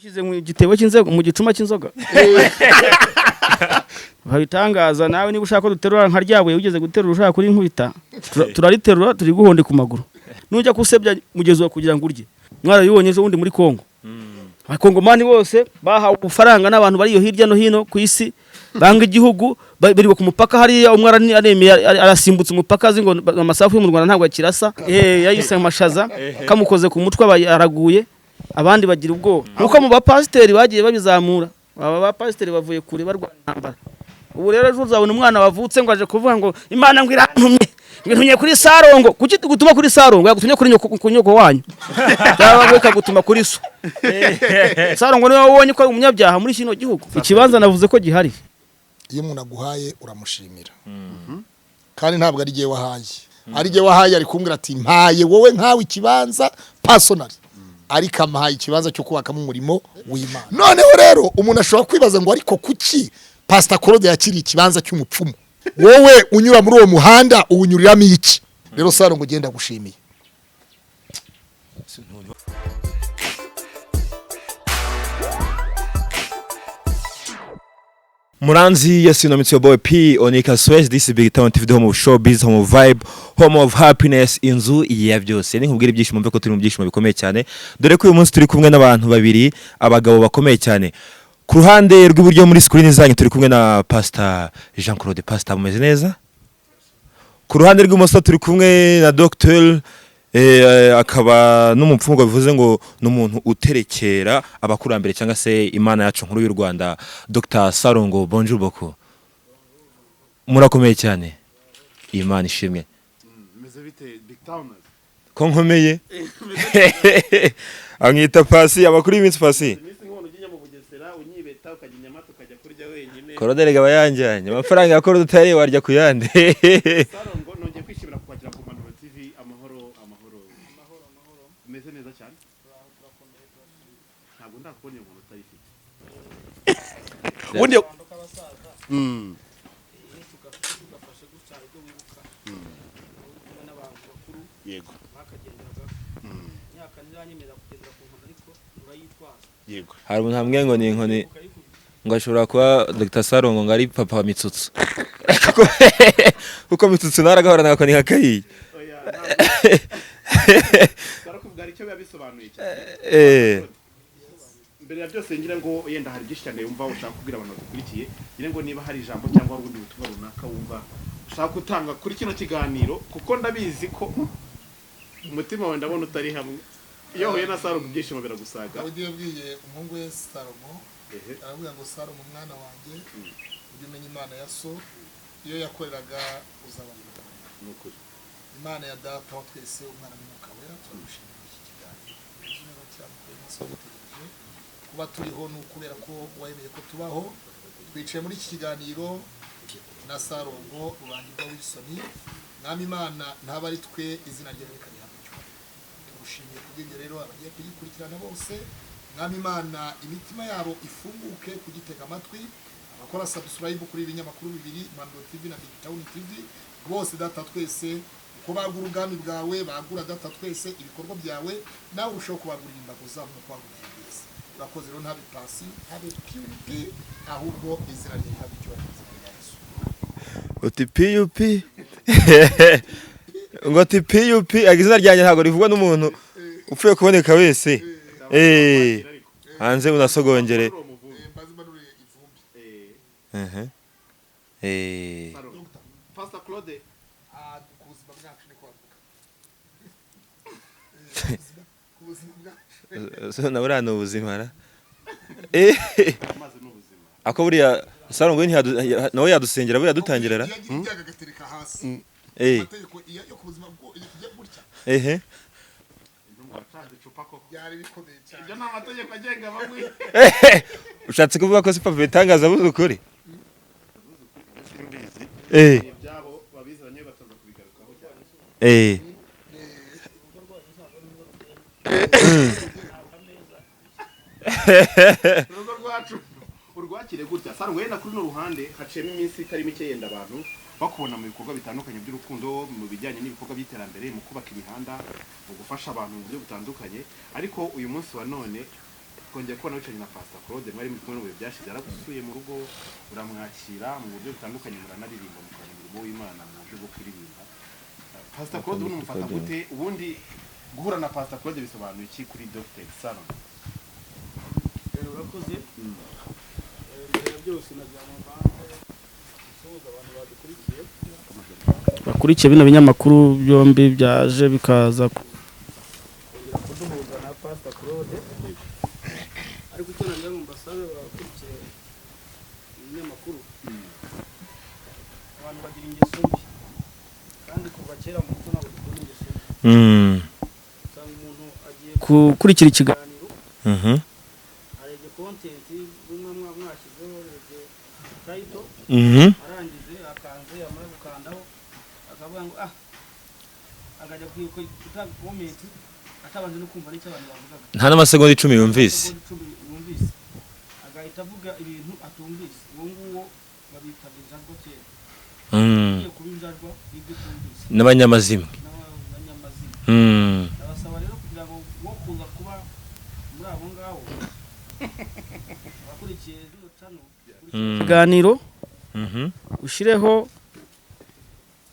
Ushyize mu gitebo cy'inzoga, mu gicuma cy'inzoga babitangaza. Nawe niba ushaka ko duterura nka ryabuye ugeze guterura, ushaka kuri nkubita, turariterura turi guhonde ku maguru. Nujya kusebya mugezi wawe kugira ngo urye, mwarabibonye ejo bundi muri Kongo, abakongomani bose bahawe ubufaranga n'abantu bari iyo hirya no hino ku isi banga igihugu, birirwa ku mupaka hariya. Umwe aremeye, arasimbutse umupaka, azi ngo amasafu yo mu Rwanda ntabwo akirasa, yayise amashaza kamukoze ku mutwe, aba araguye. Abandi bagira ubwoba nuko mu bapasiteri bagiye babizamura. Aba bapasiteri bavuye kure barwana intambara. Ubu rero ejo uzabona umwana wavutse ngo aje kuvuga ngo Imana ngo irantumye, ngo intumye kuri Sarongo. Kuki tugutuma kuri Sarongo? Yagutumye kuri nyoko, ku nyoko wanyu, cyangwa we ikagutuma kuri so. Sarongo niwe wabonye ko ari umunyabyaha muri kino gihugu. Ikibanza navuze ko gihari. Iyo umuntu aguhaye uramushimira, kandi ntabwo ari jye wahaye, ari jye wahaye ari kumbwira ati mpaye wowe nkawe ikibanza personally, ariko amuhaye ikibanza cyo kubakamo umurimo w'Imana. Noneho rero umuntu ashobora kwibaza ngo ariko kuki Pastor Claude yakiriye ikibanza cy'umupfumu? Wowe unyura muri uwo muhanda uwunyuriramo iki? Rero Saro, ngo ugenda gushimiye. Muranzi, yes, you know me, it's your boy P Onika Swez. This is Big Town TV, the home of showbiz, home of vibe, home of happiness, inzu ya byose. Ni nkubwira ibyishimo, mve ko turi mu byishimo bikomeye cyane. Dore ko uyu munsi turi kumwe n'abantu babiri, abagabo bakomeye cyane. Ku ruhande rw'iburyo muri screen zanyu turi kumwe na Pastor Jean Claude. Pastor, mumeze neza? Ku ruhande rw'imoso turi kumwe na Dr akaba n'umupfumu, bivuze ngo ni umuntu uterekera abakurambere cyangwa se Imana yacu nkuru y'u Rwanda, Dr Sarongo. Bonjour beaucoup, murakomeye cyane, Imana ishimwe. Meze bite, Big Towners? Ko nkomeye, amwita Pasi. Amakuru y'iminsi, Pasi? Iminsi nk'umuntu ujya mu Bugesera unyibeta, ukajya i Nyamata ukajya kurya wenyine. Korodere gaba yanjyanye amafaranga ya korode, utari warya ku yandi. Sarongo, nongeye kwishimira kukwakira ku Mpanuro TV. Amahoro, amahoro, umeze neza cyane. Ntabwo ndakubona iyo nkuru utayifite ubundi. Yego. Yego. Hari umuntu hamwe ngo ni inkoni, ngo ashobora kuba Dr Sarongo ngo ari papa wa Mitsutsu, kuko Mitsutsu nawe aragahorana agakoni nka kariya. Oya, barakubwira icyo biba bisobanuye cyane. Mbere ya byose, ngira ngo yenda hari byinshi cyane wumva ushaka kubwira abantu badukurikiye. Ngira ngo niba hari ijambo cyangwa hari ubundi butumwa runaka wumva ushaka gutanga kuri kino kiganiro, kuko ndabizi ko umutima wawe ndabona utari hamwe. Iyo uhuye na Salomo ibyishimo biragusaga. Dawidi yabwiye umuhungu we Salomo, Ehe. aravuga ngo Salomo mwana wanjye, ujye umenya Imana ya so, iyo yakoreraga uzaba. Ni ukuri. Imana ya data wa twese, Umwana n'Umwuka Wera, turagushimira iki kiganiro. Izina cyane umunsi wadutegereje kuba turiho ni ukubera ko wemeye ko tubaho. Twicaye muri iki kiganiro na Sarongo Rurangirwa Wilson. Mwami Imana, ntaba ari twe, izina rye reka rihabwe icyubahiro. Tugushimiye kubw'ibyo. Rero abagiye kugikurikirana bose, Mwami Imana, imitima yabo ifunguke kugitega amatwi. Abakora subscribe kuri ibinyamakuru bibiri, Impanuro TV na Big Town TV, bose data twese, uko bagura ubwami bwawe, bagura data twese ibikorwa byawe, nawe urushaho kubagurira imbago zabo no kubagurira ibyiza. Urakoze rero, ntabe Pasi, ntabe piyupi, ahubwo izina rye rihabwe icyubahiro, izina rya Yesu. Uti piyupi, ngo ati piyupi, izina ryanjye ntabwo rivugwa n'umuntu upfuye kuboneka wese. Hanze unasogongere. Mbaze mbanure ivumbi. Mhm. Pastor Claude. Ah, ku buzima bwacu niko bavuga, ku buzima bwacu. So na buriya ni ubuzima ra. Amazi ni ubuzima. Ako buriya Sarongo nawe yadusengera, buriya dutangira ra. Iyo agira ibyago agatereka hasi amategeko yo ku buzima gutya. Ehe. Intumwa wacanze icupa koko. Byari bikomeye cyane. Ibyo ni amategeko agenga bamwe. Ushatse kuvuga ko si papa bitangaza avuze ukuri? Simbizi. Ibyabo babizanye bataza kubigarukaho cyane. Urugo rwacu urwakire gutya. Saro, wenda kuri runo ruhande haciyemo iminsi itari mike, yenda abantu bakubona mu bikorwa bitandukanye by'urukundo, mu bijyanye n'ibikorwa by'iterambere, mu kubaka imihanda, mu gufasha abantu mu buryo butandukanye, ariko uyu munsi wa none Twongeye kubona wicaranye na Pastor Claude, mwari muri kumwe mu bihe byashize, yaragusuye mu rugo, uramwakira mu buryo butandukanye, muranaririmba, mukorana umurimo w'Imana mu buryo bwo kuririmba. Pastor Claude ubundi umufata gute? Ubundi guhura na Pastor Claude bisobanuye iki kuri Dr. Salon? Urakoze. Mbere ya byose nagira ngo mbanze nsuhuze abantu badukurikiye, bakurikiye bino binyamakuru byombi byaje bikaza kongera kuduhuza na Pastor Claude. Ariko icyo nagira ngo mbasabe bakurikiye ibinyamakuru, abantu bagira ingeso mbi, kandi kuva kera mu muco ntabwo dukunda ingeso mbi. Usanga umuntu agiye gukurikira ikiganiro, arebye content bimwe mwashyizeho, arebye title, arangije akanze, yamara gukandaho akavuga ngo ah, akajya gutanga comment atabanje no kumva n'icyo abantu bavugaga. Nta n'amasegonda 10 yumvise. Amasegonda 10 yumvise, agahita avuga ibintu atumvise. Uwo nguwo babitaga injajwa kera. Ugiye kuba injajwa y'ibyo utumvise. N'abanyamazimwe. N'abanyamazina. Ndabasaba rero kugira ngo wo kuza kuba muri abo ngabo abakurikiye zino channel ikiganiro, ushireho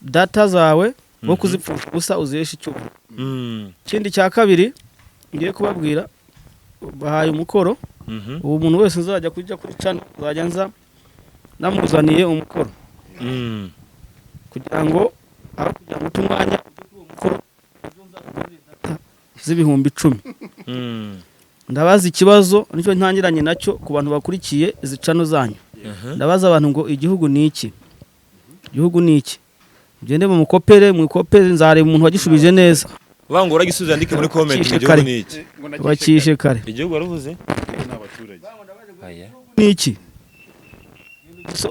data zawe wo kuzipfusha ubusa, uziheshe icyubahiro. Ikindi cya kabiri ngiye kubabwira, bahaye umukoro. Ubu umuntu wese uzajya kujya kuri channel, nzajya nza namuzaniye umukoro, kugira ngo aho kugira ngo ute umwanya ujye kuri uwo mukoro, ejo nzakugurire data z'ibihumbi 10. Ndabaza ikibazo, nicyo ntangiranye nacyo ku bantu bakurikiye izi channel zanyu. Ndabaza abantu ngo igihugu ni iki? Igihugu ni iki? Mugende mumukopere, mwikopere, nzareba umuntu wagishubije neza. Uvuga ngo uragisubiza, andike muri comment ngo Bakishe igihugu kare. ni iki? Ngo nakishe. Bakishe kare. Igihugu waruvuze? Kare n'abaturage. Aya. Ni iki?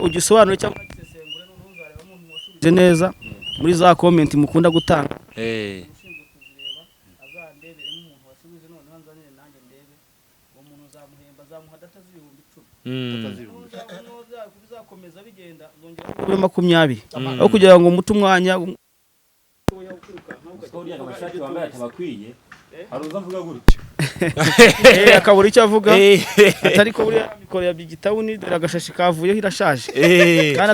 Ugisobanure cyangwa ugisesengure, noneho uzareba umuntu washubije neza muri za comment mukunda gutanga. Ushinzwe kuzireba azandeberemo umuntu wasubije, noneho nzanire nanjye ndebe uwo muntu, nzamuhemba, azamuha data z'ibihumbi 10. Bizakomeza bigenda, zongera kuri 20, aho kugira ngo mute umwanya. Amashati wambaye atabakwiye, hari uza avuga gutyo. Akabura icyo avuga, atari ko buriya mikoro ya Big Town, dore agashashi kavuyeho, irashaje, kandi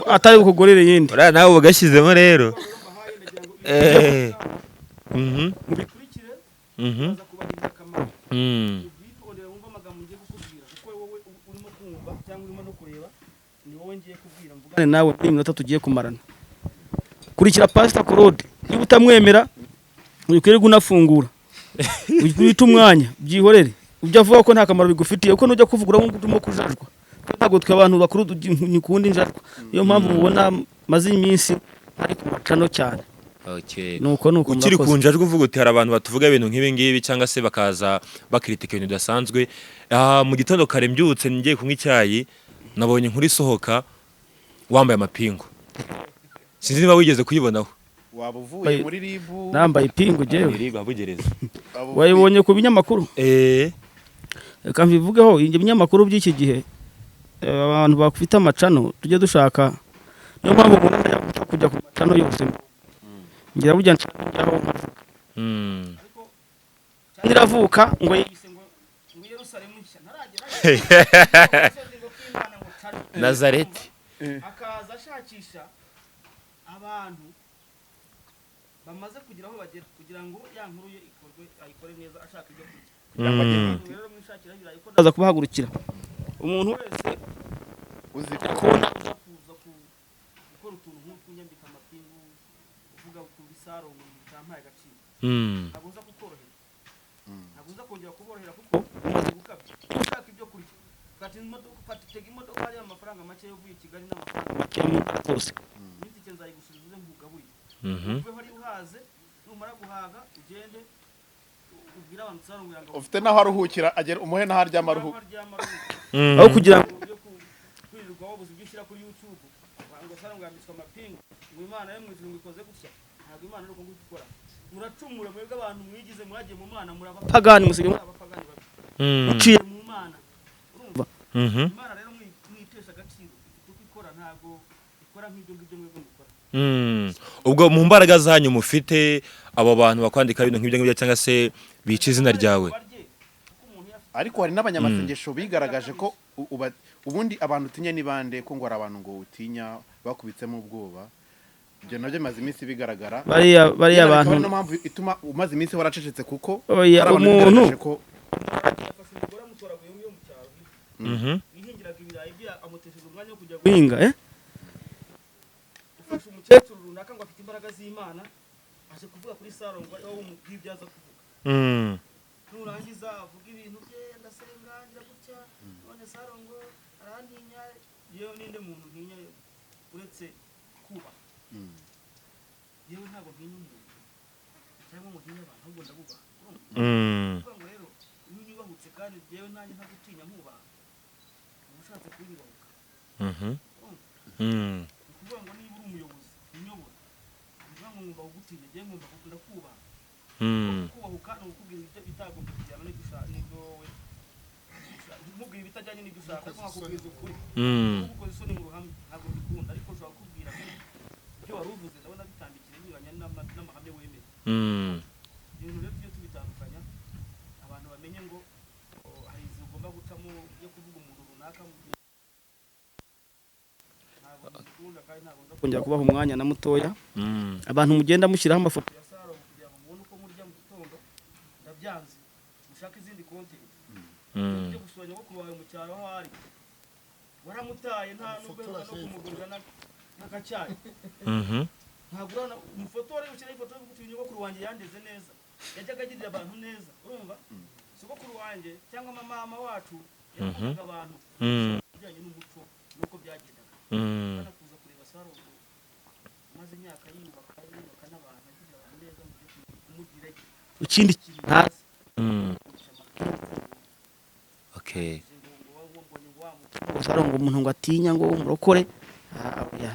atari bukugurire iyindi. Uriya nawe ugashyizemo rero. Mubikurikire, baza kubagirira akamaro. Ubwitondere, wumve amagambo ngiye kukubwira, kuko wowe urimo kumva cyangwa urimo no kureba, ni wowe ngiye kubwira, mvugane nawe muri iyi minota tugiye kumarana. Kurikira Pastor Claude. Niba utamwemera, wikwirirwa unafungura, wita umwanya, byihorere. Ibyo avuga ko nta kamaro bigufitiye, kuko nujya kuvuga urabona urimo kujajwa. Ntabwo twe abantu bakuru dukunda injajwa, niyo mpamvu mubona maze iminsi ari ku ma channel cyane. Okay. Nuko nuko. Ukiri Murakoze. ku njajwe, uvuga uti hari abantu batuvuga ibintu nk'ibi ngibi cyangwa se bakaza bakritika ibintu bidasanzwe. Mu gitondo kare mbyutse ngiye kunywa icyayi, nabonye inkuru isohoka wambaye amapingu. Sinzi niba wigeze kuyibonaho. Waba uvuye muri RIB? Nambaye ipingu jewe? RIB abugereza. Wayibonye ku binyamakuru? Eh. Reka mbivugeho. Ibyo binyamakuru by'iki gihe, abantu bafite ama channel tujye dushaka, niyo mpamvu umuntu ajya kujya ku ma channel yose, ngira burya nshaka kujyaho nkavuga. Cyangwa iravuka ngo yise ngo Yerusalemu nshya ntaragera ngo k'Imana ngo channel. Nazareti. Akaza ashakisha abantu bamaze kugira aho bagera kugira ngo ya nkuru ye ikorwe, ayikore neza, ashaka ibyo kurya. Rero mwishakira ibirayi ko ndaza kubahagurukira, umuntu wese Uzi kubona uza kuza gukora utuntu nk'utwunyambika amapingu, uvuga ku bisaro ngo bitampaye agaciro, ntabwo uza kukorohera, ntabwo uza kongera kuborohera, kuko umaze gukabya. Niba ushaka ibyo kurya, fata imodoka, fata, tega imodoka hariya, amafaranga make yo uvuye i Kigali n'amafaranga make mu ntara zose, n'itike nzayigusubiza, uze nkugaburire. Uve hari uhaze, numara guhaga ugende ubwire abantu usarangura ngo Ufite n'aho aruhukira, agera umuhe n'aho aryama aruhuka. Aho kugira ngo ujye kwirirwa wabuze ibyo ushyira kuri YouTube ngo sarangwa yambitswe amapingu, ngo Imana yo mu ijuru ngo ikoze gutya. Ntabwo Imana ari uko nguko ikora. Muracumura mwebwe abantu mwigize, mwagiye mu Mana, muri abapagani, musigaye muri abapagani babi. Uciye mu Mana, urumva? Imana rero mwitesha agaciro, ifite uko ikora, ntabwo ikora nk'ibyo ngibyo mwebwe mukora. Ubwo mu mbaraga zanyu mufite, abo bantu bakwandika ibintu nk'ibyo ngibyo cyangwa se bica izina ryawe? Barye, kuko umuntu iyo afite Ariko hari n'abanyamasengesho bigaragaje ko ubundi abantu utinya ni bande, ko ngo hari abantu ngo utinya bakubitsemo ubwoba? Ibyo nabyo bimaze iminsi bigaragara. Bariya Yenda bikaba bantu ari niyo mpamvu ituma umaze iminsi waracecetse, kuko Oya, hari abantu umuntu bigaragaje ko wihingiraga ibirayi bye amutesheje umwanya wo kujya guhinga, ufashe umukecuru runaka ngo afite imbaraga z'Imana, aje kuvuga kuri saro ngo ari wowe umubwiye ibyo aza kuvuga. Nurangiza avuga ibintu bye, ndasenga ngira gutya, none saro ngo arantinya. Yewe, ninde muntu ntinya uretse kuba yewe? Ntabwo ntinya umuntu cyangwa ngo ntinye abantu, ahubwo ndabubaha. Kuvuga ngo rero iyo unyubahutse kandi yewe nanjye ntagutinya nkubaha, uba ushatse kunyubahuka. Ni ukuvuga ngo niba uri umuyobozi unyobora, ni ukuvuga ngo ngomba kugutinya, njyewe ngomba ndakubaha. Kubahuka ni ukukubwira ibyo bitagomba kujyana n'ibyo ushaka, n'ibyo wowe ushaka. Nkubwira ibitajyanye n'ibyo ushaka, ariko nkakubwiza ukuri. Kugukoza isoni mu ruhame ntabwo mbikunda, ariko ushobora kukubwira ngo ibyo wari uvuze ndabona bitambikire, binyuranye n'amahame wemeye. Ibintu rero tujye tubitandukanya, abantu bamenye ngo hari inzira ugomba gucamo yo kuvuga umuntu runaka. Ntabwo mbikunda kandi ntabwo nza kongera kubaha umwanya na mutoya. Abantu mugenda mushyiraho amafoto ya Saro kugira ngo mubone uko murya mu gitondo, ndabyanze. Mushake izindi content. Byo gusura nyogokuru wawe mu cyaro aho ari, waramutaye, nta nubwo uheruka no kumugurira n'akacyayi. Ntabwo urabona umufotore ushyiraho ifoto yo kugutuye. Nyogokuru wanjye yandeze neza, yajyaga agirira abantu neza, urumva? Sogokuru wanjye cyangwa mama wacu yakundaga abantu, bijyanye n'umuco n'uko byagendaga. Hano kuza kureba Saro maze imyaka yiyubaka, yubaka n'abantu, agirira abantu neza, mu byo kumubwira ikindi kintu ntazi. Sarongo umuntu ngo atinya ngo umurokore. Ah, oya.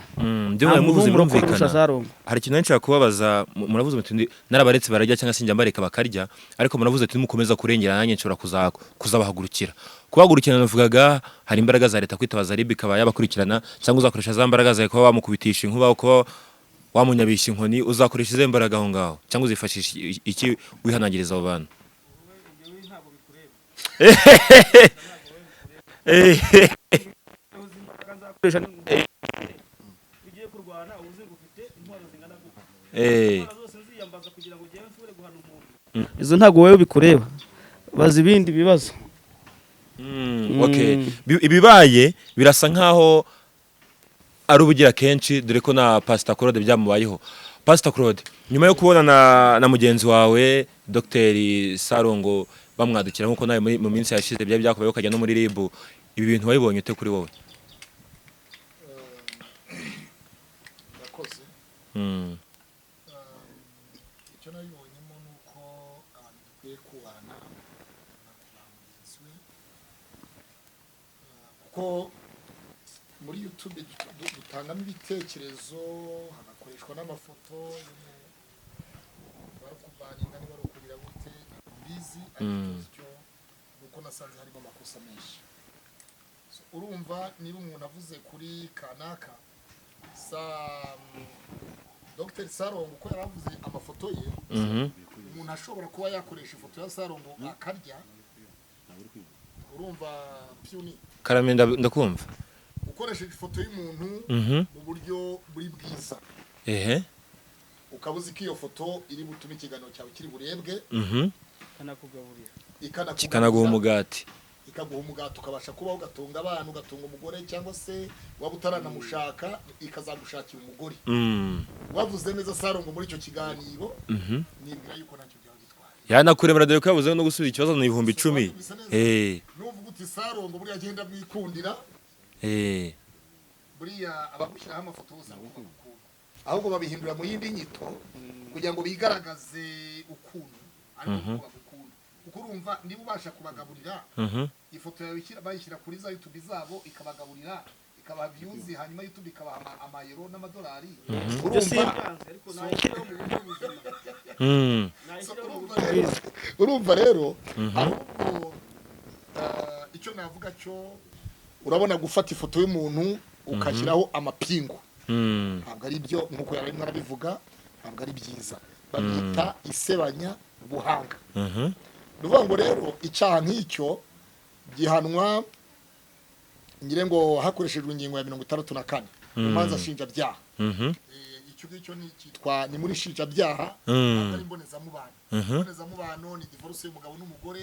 Ibyo Nta mwari muntu muvuze w'umurokore urusha birumvikana. Sarongo. Hari ikintu nshaka kubabaza. Muravuze muti narabaretse bararya, cyangwa se njya mbareka bakarya, ariko muravuze ati nimukomeza kurengera nanjye nshobora kuzabahagurukira. Kubahagurukira navugaga, hari imbaraga za leta, kwitabaza RIB ikaba yabakurikirana, cyangwa uzakoresha za mbaraga zawe kuba wamukubitisha inkuba, kuba wamunyabisha inkoni? Uzakoresha izo mbaraga aho ngaho, cyangwa uzifashisha iki wihanangiriza abo bantu? Ntabwo bikureba. Nzakoresha ugiye kurwana, uzi ngo ufite intwaro zingana gute? Intwaro zose nziyambaza kugira ngo ugende nshobore guhana umuntu, izo ntabwo wowe bikureba, baza ibindi bibazo. Okay. Ibibaye birasa nkaho ari ubugira kenshi, dore ko na Pastor Claude byamubayeho. Pastor Claude, nyuma yo kubona na mugenzi wawe Dr Sarongo bamwadukira, nkuko nawe mu minsi yashize byari byakubayeho ukajya no muri RIB, ibi bintu wabibonye ute kuri wowe? Ndakoze. Icyo nabibonyemo ni uko abantu dukwiye kubahana, akubaha mugenzi we, kuko muri YouTube dutangamo ibitekerezo, hagakoreshwa n'amafoto bari kubaninga, niba ari ukugira gute ntabwo mbizi, ariko icyo cyo ni uko nasanze harimo amakosa menshi. So, urumva niba umuntu avuze kuri kanaka sa Dr Sarongo, uko yaravuze amafoto ye, umuntu ashobora kuba yakoresha ifoto ya Sarongo akarya, urumva pyuni? Karame, ndakumva. Ukoresheje ifoto y'umuntu mu buryo buri bwiza, ukaba uzi ko iyo foto iri butume ikiganiro cyawe kiri burebwe, Kanakugaburira. ikanakugaburira, Kikanaguha umugati. Ikaguha umugati, ukabasha kubaho, ugatunga abana, ugatunga umugore, cyangwa se waba utaranamushaka ikazagushakira umugore. Wavuze neza Sarongo muri icyo kiganiro, nibwira yuko ntacyo byaba bitwaye. Yanakuremera, dore ko yabuze no gusubiza ikibazo ni 10,000. Bisa neza. Nuvuga uti Sarongo buriya agenda mwikundira, buriya abamushyiraho amafoto bose ntabwo bagukunda, ahubwo babihindura mu yindi nyito kugira ngo bigaragaze ukuntu, ariko uko bagukunda, kuko urumva niba ubasha kubagaburira, ifoto yawe bayishyira kuri za YouTube zabo, ikabagaburira, ikabaha views, hanyuma YouTube ikabaha amayero n'amadolari. Ibyo Urumva simbanze, ariko nayishyiraho mu buryo buzima. So, Nayishyiraho mu urumva buryo rero bwiza. Urumva rero ahubwo icyo navuga cyo, urabona gufata ifoto y'umuntu ukashyiraho amapingu ntabwo ari byo, nk'uko yari arimo arabivuga, ntabwo ari byiza, babyita isebanya buhanga. Ni ukuvuga ngo rero icyaha nk'icyo Gihanwa ngire ngo hakoreshejwe ingingo ya 64 mu manza nshinjabyaha. Icyo ngicyo ni cyitwa ni muri nshinjabyaha, ntabwo ari imbonezamubano. Imbonezamubano ni divorce y'umugabo n'umugore,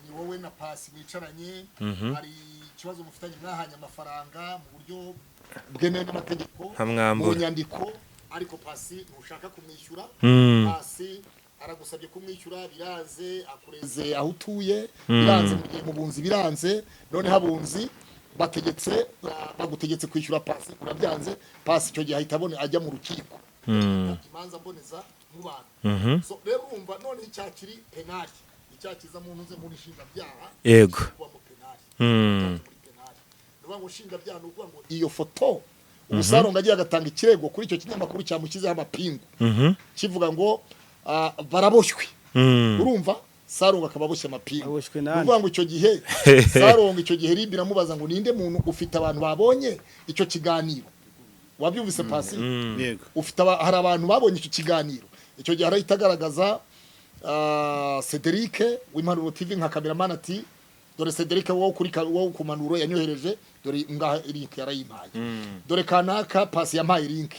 ni wowe na Pasi mwicaranye, hari ikibazo mufitanye, mwahanye amafaranga mu buryo bwemewe n'amategeko, Nkamwambura. mu nyandiko, ariko Pasi ntushaka kumwishyura. Pasi aragusabye kumwishyura biranze, akureze aho utuye biranze, mu gihe mu bunzi biranze, noneho abunzi bategetse, bagutegetse kwishyura Pasi, urabyanze. Pasi icyo gihe ahita abona ajya mu rukiko, imanza mboneza mubano. So rero urumva noneho icyaha kiri pénal, icyaha kiza mu ntuze muri nshinjabyaha, kuba mu pénal, muri pénal. Ni ukuvuga ngo nshinjabyaha, ni ukuvuga ngo iyo foto ubusarongo agiye agatanga ikirego kuri icyo kinyamakuru cyamushyizeho amapingu, kivuga ngo baraboshywe. Urumva Sarongo akaba aboshye amapingu. Aboshywe Ni nande? ukuvuga ngo icyo gihe Sarongo, icyo gihe RIB iramubaza ngo ninde muntu ufite abantu babonye icyo kiganiro? Wabyumvise, Pasi? Yego. Ufite hari abantu babonye icyo kiganiro? Icyo gihe arahita agaragaza Cedric w'Impanuro TV nka cameraman, ati dore Cedric wowe kuri wowe ku Mpanuro yanyohereje, dore ngaha link yarayimpaye, dore kanaka Pasi yampaye link.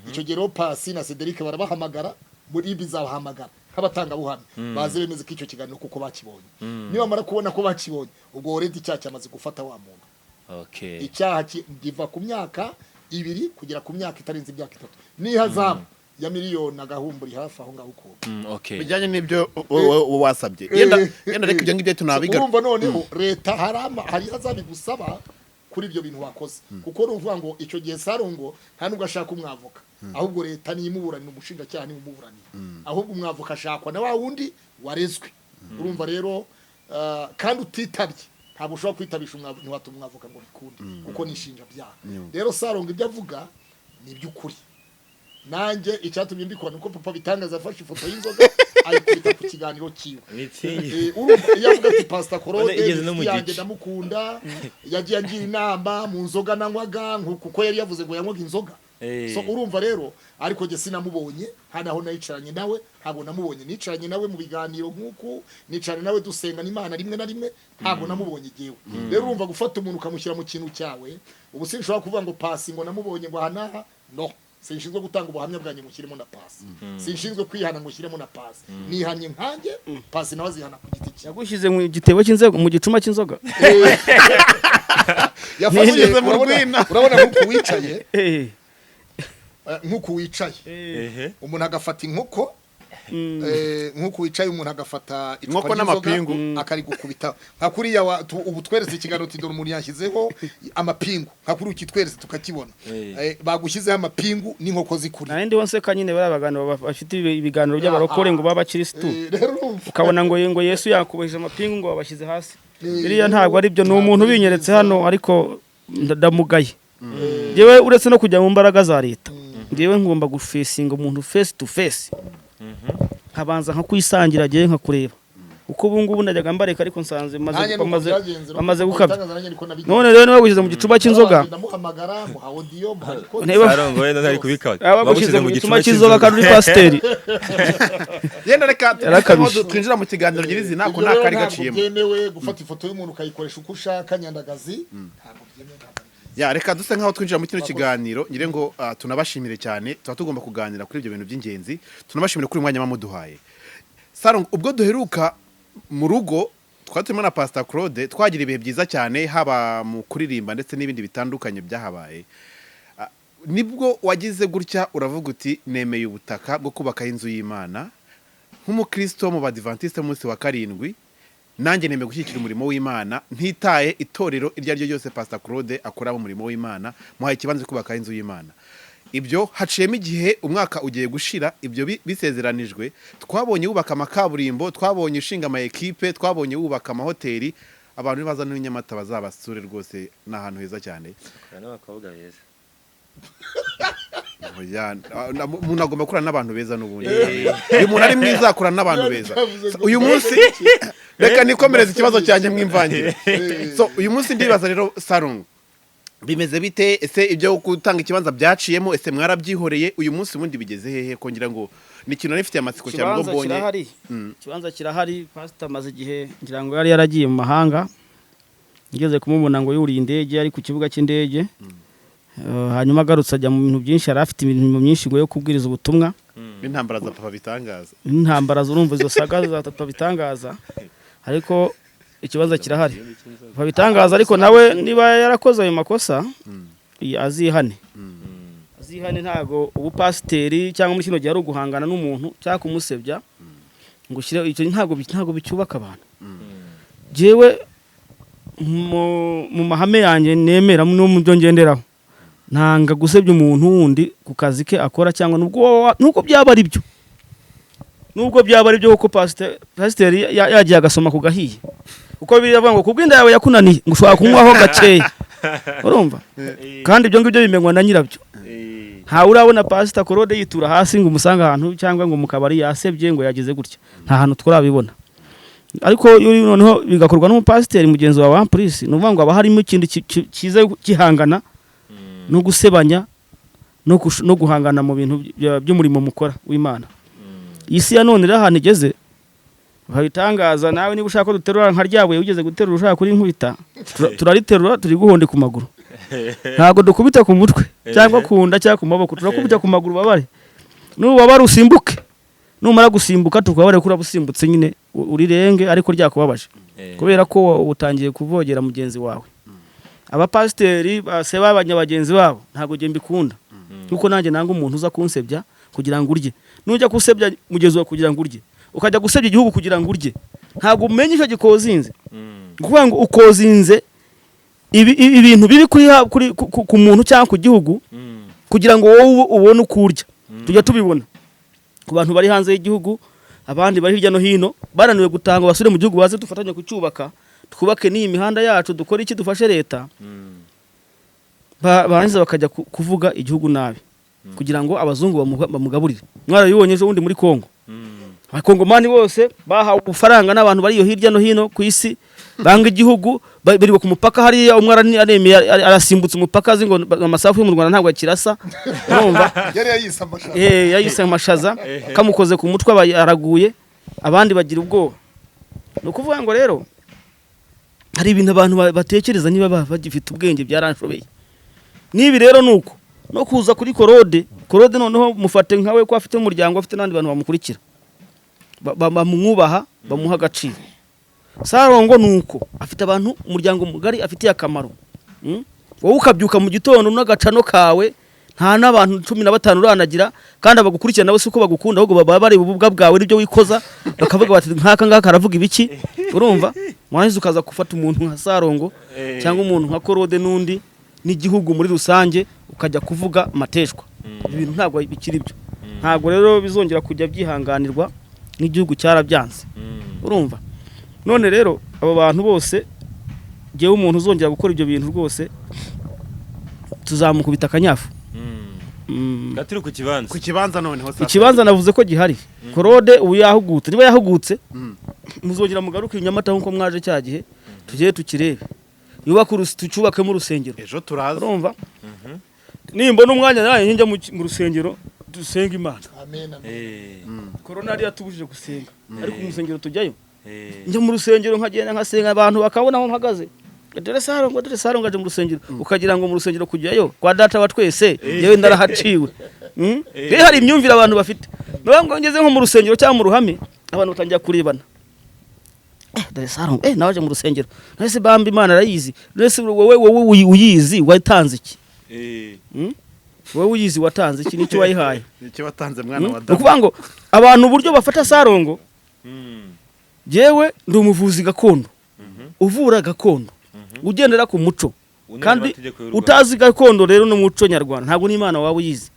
Icyo gihe rero Pasi na Cedric barabahamagara, muri bizabahamagara nk'abatangabuhamya, baze bemeze ko icyo kiganiro kuko bakibonye. Nibamara kubona ko bakibonye, ubwo already icyaha cyamaze gufata wa muntu. Icyaha kiva ku myaka 2 kugera ku myaka itarenze imyaka 3 n'ihazabu ya miliyoni agahumburi hafi aho ngaho ukuntu. Bijyanye n'ibyo wowe wasabye, yenda reka ibyo ngibyo tunabigaruka. Urumva noneho leta hari ihazabu igusaba kuri ibyo bintu wakoze, kuko ni ukuvuga ngo icyo gihe Sarongo nta nubwo ashaka umwavoka, ahubwo leta niyo imuburanira, umushinjacyaha niwe umuburanira, ahubwo umwavoka ashakwa na wa wundi warezwe. Urumva rero kandi utitabye ntabwo ushobora kwitabisha umwavoka, ntiwatuma umwavoka ngo bikunde, kuko ni inshinjabyaha. Rero Sarongo ibyo avuga ni iby'ukuri. Nanjye icyatumye mbikora nuko Papa Bitangaza afashe ifoto y'inzoga ayikubita ku kiganiro cyiwe. Urumva iyo avuga ati Pastor Claude Igeze no mu inshuti yanjye, gice. ndamukunda, yagiye angira inama mu nzoga nanywaga, kuko yari yavuze ngo yanywaga inzoga. So urumva rero, ariko jye sinamubonye nta naho nayicaranye nawe, ntabwo namubonye nicaranye nawe mu biganiro nk'uku nicaranye nawe dusenga n'Imana rimwe na rimwe, ntabwo namubonye jyewe. Rero urumva gufata umuntu ukamushyira mu kintu cyawe, ubu sinshobora kuvuga ngo Pasi ngo namubonye ngo aha n'aha, no sinshinzwe gutanga ubuhamya bwanjye mushyiremo na Pasi, sinshinzwe kwihana ngo ushyiremo na Pasi. Nihanye nkanjye, Pasi nawe azihana ku giti cye. Yagushyize mu gitebo cy'inzego, mu gicuma cy'inzoga. Yafashe Nigeze mu urabona rwina. Urabona nk'uku wicaye, nk'uku wicaye, umuntu agafata inkoko, nk'uku wicaye umuntu agafata icupa Inkoko ry'inzoga, n'amapingu. akarigukubita nka kuriya ubu tweretse ikiganiro uti dore umuntu yashyizeho amapingu, nka kuri ukitweretse tukakibona. Bagushyizeho amapingu n'inkoko zikuri. Nari ndiho nseka nyine, bariya baganiro bafite ibiganiro by'abarokore ngo b'abakirisitu, Rero urumva ukabona ngo Yesu yakubahije amapingu, ngo babashyize hasi. Biriya Rero ntabwo ari byo, ni umuntu ntabwo ari ubinyeretse byiza. hano, ariko ndamugaye njyewe. Uretse no kujya mu mbaraga za leta, njyewe ngomba gufacinga umuntu face to face, nkabanza nka kwisangira njyewe nkakureba, kuko ubu ngubu najyaga mbareka, ariko nsanze Nanjye nuko bamaze byagenze, bamaze gukabya. Ibitangaza nanjye niko nabigenze. None rero niba bagushyize mu gicuba cy'inzoga, Ndamuhamagara, muha audio, muha record. Niba Sarongo wenda ntari kubikora. bagushyize mu gicuma cy'inzoga kandi uri pasiteri. Yenda reka Yarakabije. twinjira mu kiganiro nyirizina ko Ibyo nta rero kari ntabwo gaciyemo. byemewe gufata ifoto y'umuntu ukayikoresha uko ushaka nyandagazi, ntabwo byemewe, ntabwo ari byiza. Ya, reka duse nkaho twinjira mu kino kiganiro, ngire ngo tunabashimire cyane, tuba tugomba kuganira kuri ibyo bintu by'ingenzi. Tunabashimire kuri uyu mwanya bamuduhaye. Sarongo, ubwo duheruka mu rugo twari turimo na Pastor Claude, twagira ibihe byiza cyane, haba mu kuririmba ndetse n'ibindi bitandukanye byahabaye. Nibwo wagize gutya uravuga uti nemeye ubutaka bwo kubakaho inzu y'Imana nk'umukristo mu Badivantiste munsi wa karindwi, nanjye nemeye gushyigikira umurimo w'Imana ntitaye itorero iryo ari ryo ryose Pastor Claude akora mu murimo w'Imana, muhaye ikibanza cyo kubakaho inzu y'Imana. Ibyo haciyemo igihe, umwaka ugiye gushira ibyo bisezeranijwe. Twabonye wubaka amakaburimbo, twabonye ushinga ama ekipe, twabonye wubaka amahoteli. Abantu nibaza n'i Nyamata bazabasure rwose, ni ahantu heza cyane. N'abakobwa beza. Oya, umuntu agomba gukorana n'abantu beza n'ubundi. Uyu muntu ari mwiza akorana n'abantu beza. Uyu munsi reka nikomereze ikibazo cyanjye mwimvangire. So uyu munsi ndibaza rero, Sarungu, bimeze bite? Ese ibyo gutanga ikibanza byaciyemo? Ese mwarabyihoreye? Uyu munsi ubundi bigeze hehe? Ko ngira ngo ni ikintu nari mfitiye amatsiko cyane ubwo Ikibanza mbonye. kirahari, ikibanza kirahari. Pasita amaze igihe, ngira ngo yari yaragiye mu mahanga. Ngeze kumubona ngo yuriye indege ari ku kibuga cy'indege. Hanyuma agarutse ajya mu bintu byinshi, yari afite imirimo myinshi ngo yo kubwiriza ubutumwa. N'intambara za Papa Bitangaza. N'intambara, zurumva izo saga za Papa Bitangaza, ariko ikibazo kirahari. Papa Bitangaza ariko nawe niba yarakoze ayo makosa, azihane, azihane. Ntago ubupasiteri cyangwa muri kino gihe ari uguhangana n'umuntu cyangwa kumusebya ngo ushyire icyo, ntago bicyubaka abantu. Jewe mu mahame yanjye nemera no mu byo ngenderaho, ntanga gusebya umuntu wundi ku kazi ke akora, cyangwa nubwo byaba ari byo, nubwo byaba ari byo, kuko pasiteri yagiye agasoma ku gahiye, kuko biriya avuga ngo kubw'inda yawe yakunaniye ngo ushobora kunywaho gakeya, urumva? Kandi ibyo ngibyo bimenywa na nyirabyo. Ntawe urabona Pasita Korode yitura hasi ngo umusange ahantu cyangwa ngo mu kabari yasebye ngo yagize gutya, nta hantu turabibona. Ariko iyo uri noneho bigakorwa n'umupasiteri mugenzi wawe wa polisi, ni ukuvuga ngo haba harimo ikindi kiza gihangana no gusebanya no guhangana mu bintu by'umurimo mukora w'Imana. Iyi si ya none rero ahantu igeze babitangaza, nawe niba ushaka ko duterura nka ryabuye wigeze guterura ushaka kuri nkubita, turariterura turi guhonde ku maguru. Ntabwo dukubita ku mutwe cyangwa ku nda cyangwa ku maboko, turakubita ku maguru babare. Nubabara usimbuke, numara gusimbuka tukabare ko urabusimbutse nyine, urirenge ariko ryakubabaje, kubera ko utangiye kuvogera mugenzi wawe. Abapasiteri baseba bagenzi babo ntabwo njye mbikunda, kuko nanjye nanga umuntu uza kunsebya kugira ngo urye. Nujya gusebya mugenzi wawe kugira ngo urye, ukajya gusebya igihugu kugira ngo urye, ntabwo umenya icyo gikozinze. Ni ukuvuga ngo ukozinze ibintu biri kuri ha- kuri ku muntu cyangwa ku gihugu kugira ngo wowe ubone uko urya. Tujya tubibona ku bantu bari hanze y'igihugu, abandi bari hirya no hino bananiwe gutanga basubire mu gihugu, baze dufatanye kucyubaka, twubake n'iyi mihanda yacu, dukore iki, dufashe leta. Barangiza bakajya kuvuga igihugu nabi kugira ngo abazungu bamugaburire. Mwarabibonye ejo bundi muri Kongo, abakongomani bose bahawe ubufaranga n'abantu bari iyo hirya no hino ku isi banga igihugu, birirwa ku mupaka hariya, umwe aremeye arasimbutse umupaka azi ngo amasafu yo mu Rwanda ntabwo akirasa, urumva? Yari yayise amashaza. Yayise amashaza, kamukoze ku mutwe aba araguye, abandi bagira ubwoba. Ni ukuvuga ngo rero hari ibintu abantu batekereza niba bagifite ubwenge, byaranshobeye. N'ibi rero ni uko no kuza kuri Korode. Korode noneho mufate nkawe ko afite umuryango, afite n'abandi bantu bamukurikira, bamwubaha, bamuha agaciro. Sarongo ni uko afite abantu, umuryango mugari afitiye akamaro. Wowe ukabyuka mu gitondo n'agacano kawe, nta n'abantu 15 uranagira, kandi abagukurikirana nabo si uko bagukunda, ahubwo baba bareba ububwa bwawe n'ibyo wikoza, bakavuga bati nk'aka ngaka karavuga ibiki, urumva? Warangiza ukaza gufata umuntu nka Sarongo cyangwa umuntu nka Korode n'undi n'igihugu muri rusange, ukajya kuvuga amateshwa. Ibintu ntabwo bikiri byo, ntabwo rero bizongera kujya byihanganirwa, n'igihugu cyarabyanze, urumva? None rero abo bantu bose, jyewe umuntu uzongera gukora ibyo bintu rwose tuzamukubita akanyafu. Turi ku kibanza. Ku kibanza noneho sasa. Ikibanza navuze ko gihari. Korode ubu yahugutse, niba yahugutse muzongera mugaruke i Nyamata nk'uko mwaje cya gihe, tugere tukirebe, yubake tucyubakemo urusengero. Ejo turaza. Urumva, nimbona umwanya nanjye njya mu rusengero dusenga Imana. Amen, amen. Korona yari yatubujije gusenga, ariko mu rusengero tujyayo. Njya mu rusengero nkagenda nkasenga, abantu bakabona aho mpagaze, dore Sarongo, dore Sarongo aje mu rusengero, ukagira ngo mu rusengero kujyayo kwa data wa twese yewe ndarahaciwe. Rero hari imyumvire abantu bafite. Niba ngo ngeze nko mu rusengero cyangwa mu ruhame, abantu batangira kurebana, dore Sarongo, nawe aje mu rusengero, none bamba Imana arayizi? None se wowe uyizi watanze iki? Wowe uyizi watanze iki? Nicyo wayihaye? Nicyo watanze, mwana wa Ni Damu? ukuvuga ngo abantu uburyo bafata Sarongo, jewe ndi umuvuzi gakondo uvura gakondo, ugendera ku muco Unemera kandi amategeko y'u Rwanda. Utazi gakondo rero n'umuco nyarwanda, ntabwo n'Imana waba uyizi,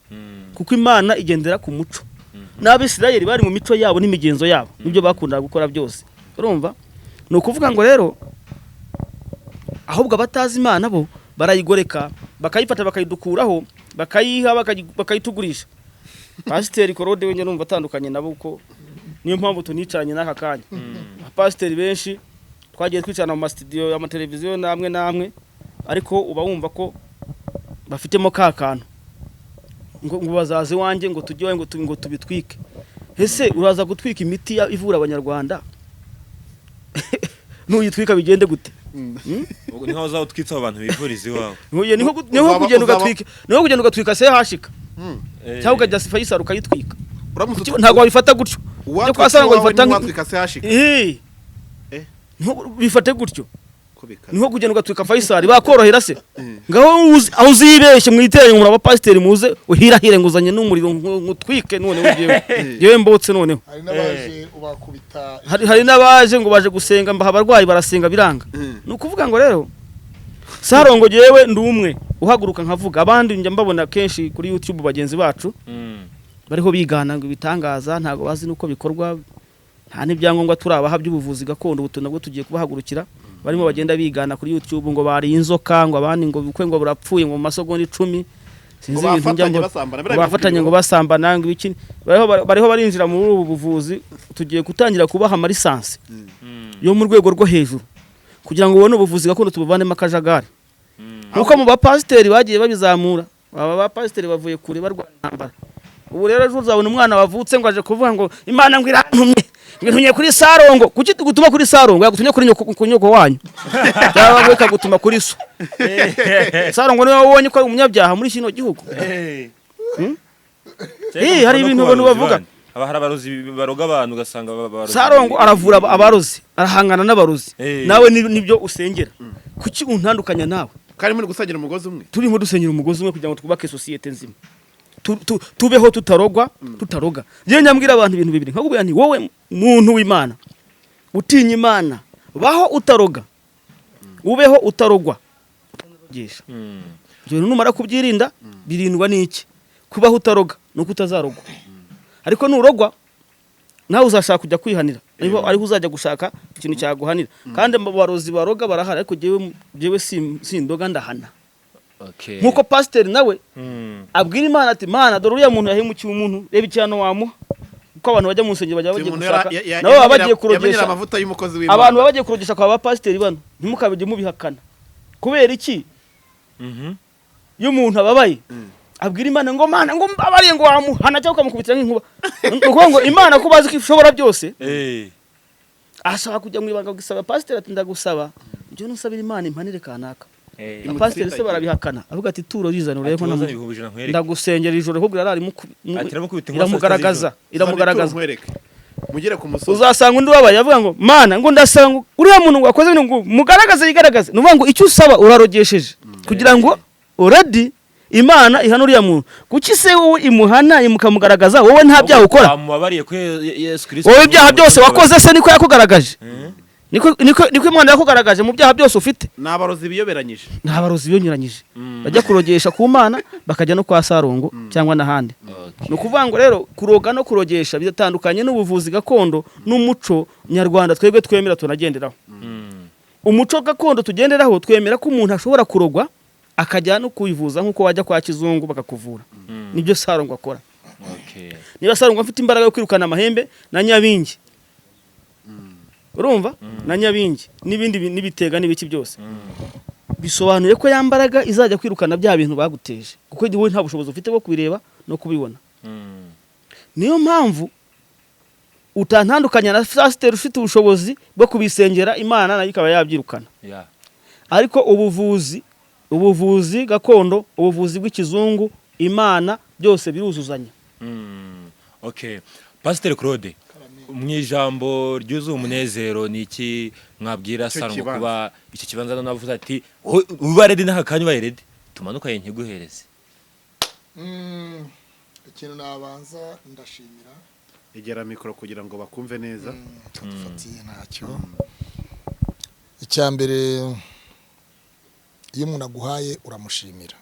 kuko Imana igendera ku muco. N'Abisirayeli bari mu mico yabo n'imigenzo yabo n'ibyo bakundaga gukora byose, urumva? Ni ukuvuga ngo rero ahubwo abatazi Imana bo barayigoreka, bakayifata, bakayidukuraho, bakayiha, bakayitugurisha. Pasiteri Korode we numva atandukanye nabo, kuko niyo mpamvu tunicaranye n'aka kanya. Abapasiteri benshi twagiye twicarana mu masitidiyo, amateleviziyo n'amwe n'amwe, ariko uba wumva ko bafitemo ka kantu ngo bazaze iwanjye, ngo tujye iwawe, ngo tubitwike. Ese uraza gutwika imiti ivura Abanyarwanda? Nuyitwika bigende gute? Ubwo ni nkaho uzaba utwitse abo bantu bivuriza iwawe. Nkuye niho niho kugenda ugatwika, niho kugenda ugatwika CHK cyangwa ukajya Faisal ukayitwika. Uramutse Ntabwo wabifata gutyo. Ibyo kwa Sarongo bifata watwika CHK. Eh. Eh. Niho bifate gutyo. Ko bikaze. Niho kugenda ugatwika Faisal bakorohera se. Ngaho aho uzibeshye mu iteraniro muri abapasiteri muze uhirahire nguzanye n'umuriro ngutwike noneho ngewe. Ngewe mbotse noneho. Hari n'abaje ubakubita. Hari n'abaje ngo baje gusenga mbaha abarwayi barasenga biranga. Ni ukuvuga ngo rero Sarongo jewe ndi umwe uhaguruka nkavuga, abandi njya mbabona kenshi kuri YouTube bagenzi bacu bariho bigana ngo ibitangaza ntago bazi nuko bikorwa, nta n'ibyangombwa turabaha by'ubuvuzi gakondo, ubu nabwo tugiye kubahagurukira. Barimo bagenda bigana kuri YouTube ngo bariye inzoka, ngo abandi ngo bukwe ngo burapfuye ngo mu masegonda 10, sinzi Ngo ibintu njya bafatanye mbona. basambana, Ngo biriya bafatanye ngo bintu basambana ngo ibiki, bariho barinjira muri ubu buvuzi. Tugiye gutangira kubaha amalisansi yo mu rwego rwo hejuru kugira ngo ubone ubuvuzi gakondo tubuvanemo akajagari, nkuko mu bapasiteri bagiye babizamura. Aba bapasiteri bavuye kure barwana intambara. Ubu rero ejo uzabona umwana wavutse ngo aje kuvuga ngo Imana ngo irantumye, ngo intumye kuri Sarongo. Kuki tugutuma kuri Sarongo? Yagutumye kuri nyoko, ku nyoko wanyu, cyangwa ikagutuma kuri so. Sarongo niwe wabonye ko ari umunyabyaha muri kino gihugu. Hari ibintu abantu bavuga. Haba hari abarozi baroga abantu ugasanga barozi. Sarongo aravura abarozi, arahangana n'abarozi. Nawe nibyo usengera. Kuki untandukanya nawe? Kandi muri gusangira umugozi umwe. Turimo dusenyera umugozi umwe kugira ngo twubake sosiyete nzima. Tubeho tutarogwa, tutaroga. Njyewe nyambwira abantu ibintu bibiri nkakubwira nti wowe muntu w'Imana utinya Imana, baho utaroga, ubeho utarogwa, utarogesha. Ibyo bintu numara kubyirinda, birindwa n'iki? Kubaho utaroga nuko utazarogwa. Ariko nurogwa nawe uzashaka kujya kwihanira, ariho uzajya gushaka ikintu cyaguhanira. Kandi mu barozi baroga barahari, ariko jewe sindoga, ndahana. Nkuko pasiteri nawe abwira Imana ati Mana dore uriya muntu yahemukiye umuntu, reba icyano wamuha. Kuko abantu bajya mu nsengero bajya bagiye Umuntu gushaka, nabo baba bagiye yamenyera kurogesha amavuta y'umukozi w'Imana. Abantu baba bagiye kurogesha kwa bapasiteri bano, ntimukabijye mubihakana. Kubera iki? Iyo umuntu ababaye abwira Imana ngo Mana ngo mbabariye, ngo wamuhana cyangwa ukamukubitira nk'inkuba. Ni ukuvuga ngo Imana ko bazi ko ishobora byose, ashaka kujya mu ibanga gusaba pasiteri ati ndagusaba njye nusabira Imana impanire kanaka. Pasiteri se barabihakana, avuga ati turo rizana urebe ko Ati wazana 100,000 nkwereke. ndagusengera ijoro ahubwo irarara Ati iramukubita inkuba iramugaragaza, iramugaragaza. Nkwereke. Mugere ku musozi. Uzasanga undi wabaye avuga ngo Mana ngo ndasanga uriya muntu ngo wakoze ibintu ngo mugaragaze yigaragaze. Ni ukuvuga ngo icyo usaba urarogesheje kugira ngo already Imana ihana uriya muntu. Kuki se wowe imuhana imukamugaragaza, wowe nta byaha ukora? Bamubabariye ko Yesu Kristo. Wowe ibyaha byose wakoze se niko yakugaragaje? Niko Imana yakugaragaje mu byaha byose ufite? Ni abarozi biyoberanyije. Ni abarozi biyoberanyije. Bajya kurogesha ku Mana, bakajya no kwa Sarongo cyangwa n'ahandi. Ni ukuvuga ngo rero kuroga no kurogesha bitandukanye n'ubuvuzi gakondo n'umuco nyarwanda twebwe twemera tunagenderaho. Umuco gakondo tugenderaho twemera ko umuntu ashobora kurogwa akajya no kwivuza nk'uko wajya kwa kizungu bakakuvura. Nibyo Sarongo akora. Niba Sarongo afite imbaraga yo kwirukana amahembe na nyabingi, urumva, na nyabingi n'ibindi n'ibitega n'ibiki byose, bisobanuye ko ya mbaraga izajya kwirukana bya bintu baguteje, kuko wowe nta bushobozi ufite bwo kubireba no kubibona. Niyo mpamvu utantandukanya na pasiteri ufite ubushobozi bwo kubisengera Imana nayo ikaba yabyirukana. Ariko ubuvuzi gakondo, ubuvuzi bw'ikizungu, Imana, byose biruzuzanya. Okay. Pasiteri Claude, mu ijambo ryuzuye umunezero ni iki mwabwira Icyo Sarongo kibanza. kuba icyo kibanza navuze ati uba ready n'aka kanya ubaye ready tumanuka nkiguhereze. Ikintu nabanza ndashimira. Egera mikoro kugira ngo bakumve neza. Dufatiye ntacyo. Icya mbere, iyo umuntu aguhaye uramushimira,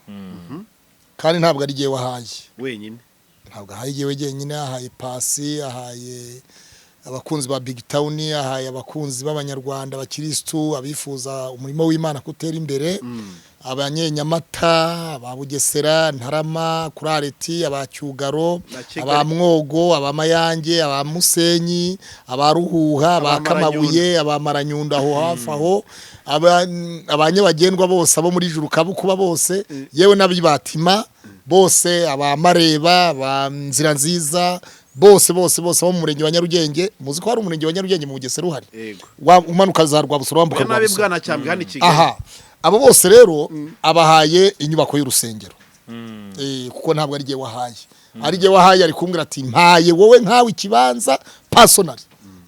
kandi ntabwo ari igihe wahaye wenyine, ntabwo ahaye igihe wenyine, ahaye Pasi, ahaye abakunzi ba Big Town, ahaye abakunzi b'abanyarwanda, abakirisitu, abifuza umurimo w'Imana kutera imbere, abanyenyamata, aba Bugesera, Ntarama, Kurareti, aba Cyugaro, Na Kigali. aba Mwogo, aba Mayange, aba Musenyi, aba Ruhuha, aba Kamabuye, aba Maranyundo aho hafi aho, abanyabagendwa bose, abo muri Juru Kabukuba bose, yewe n'abibatima bose, aba Mareba, aba Nzira Nziza, Bose bose bose bo mu murenge wa Nyarugenge. Muzi ko hari umurenge wa Nyarugenge mu Bugesera uhari? Yego. Umanuka za Rwabusoro, wambuka Oya, nabi Rwabusoro. Bwana Cyambwe hano i Kigali. Aha, abo bose rero abahaye inyubako y'urusengero. Kuko ntabwo ari jye wahaye, ari jye wahaye ari kumbwira ati mpaye wowe nkawe ikibanza personally,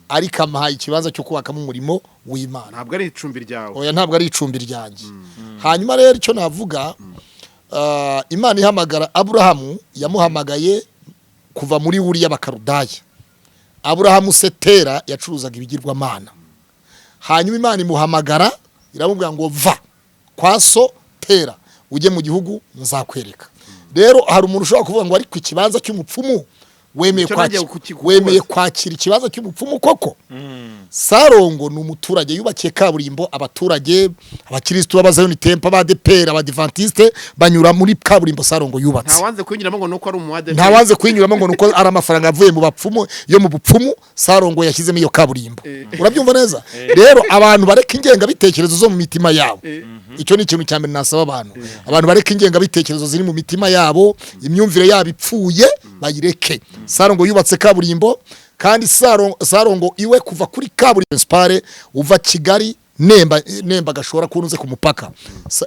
ariko ampaye ikibanza cyo kubakamo umurimo w'Imana. Ntabwo ari icumbi ryawe. Oya, ntabwo ari icumbi ryanjye. Hanyuma rero icyo navuga, Imana ihamagara Aburahamu yamuhamagaye kuva muri Uri y'Abakarudaya. Aburahamu se Tera yacuruzaga ibigirwamana. Hanyuma Imana imuhamagara, iramubwira ngo va kwa so Tera ujye mu gihugu nzakwereka. Rero hari umuntu ushobora kuvuga ngo ariko ikibanza cy'umupfumu wemeye Icyo nagiye kukubaza. Wemeye kwakira ikibanza cy'umupfumu koko? Sarongo ni umuturage, yubakiye kaburimbo abaturage, abakirisitu b'Abazayoni Temple, abadeperi, abadivantiste banyura muri kaburimbo Sarongo yubatse. Ntawanze kuyinyuramo ngo nuko ari umu ADEPR. Ntawanze kuyinyuramo ngo nuko ari amafaranga avuye mu bapfumu, yo mu bupfumu Sarongo yashyizemo iyo kaburimbo. Urabyumva neza? Rero abantu bareka ingengabitekerezo zo mu mitima yabo. Icyo ni ikintu cya mbere nasaba abantu. Abantu bareka ingengabitekerezo ziri mu mitima yabo, imyumvire yabo ipfuye bayireke. Sarongo yubatse kaburimbo, kandi Sarongo iwe kuva kuri kaburimbo principale uva Kigali Nemba, Nemba gashora kunuze ku mupaka.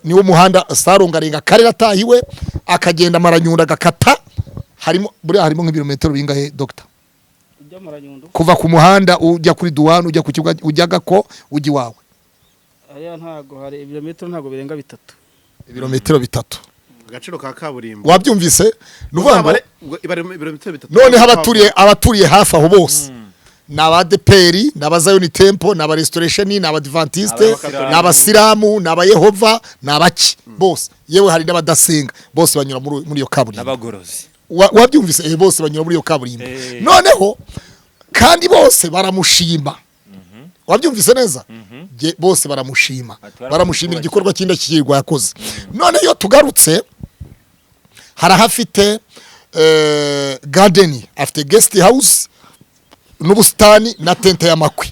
Niwo muhanda Sarongo arenga akarere atahiwe, akagenda Maranyundo agakata. Harimo buriya harimo nk'ibirometero bingahe, doctor? Ujya Maranyundo? Kuva ku muhanda ujya kuri duwani, ujya ku kibuga, ujya Gako, ujya iwawe. Hariya ntago hari ibirometero, ntago birenga 3. Ibirometero 3. Agaciro ka kaburimbo. Wabyumvise? Ni ukuvuga ngo Ibare ibirometero 3. Noneho abaturiye hafi aho bose ni abadeperi, ni Abazayoni Temple, ni Abarestoration, ni Abadivantiste, Abasilamu. ni Abasilamu, ni Abayehova, ni abaki bose, yewe hari n'abadasenga, bose banyura muri iyo kaburimbo. N'abagorozi. Wabyumvise? Bose banyura muri iyo kaburimbo. Noneho kandi bose baramushima. Wabyumvise neza? Bose baramushima. Ati, baramushima. Baramushimira igikorwa cy'indashyikirwa yakoze. None iyo tugarutse, hari ahafite garden, afite guest house n'ubusitani na tente y'amakwe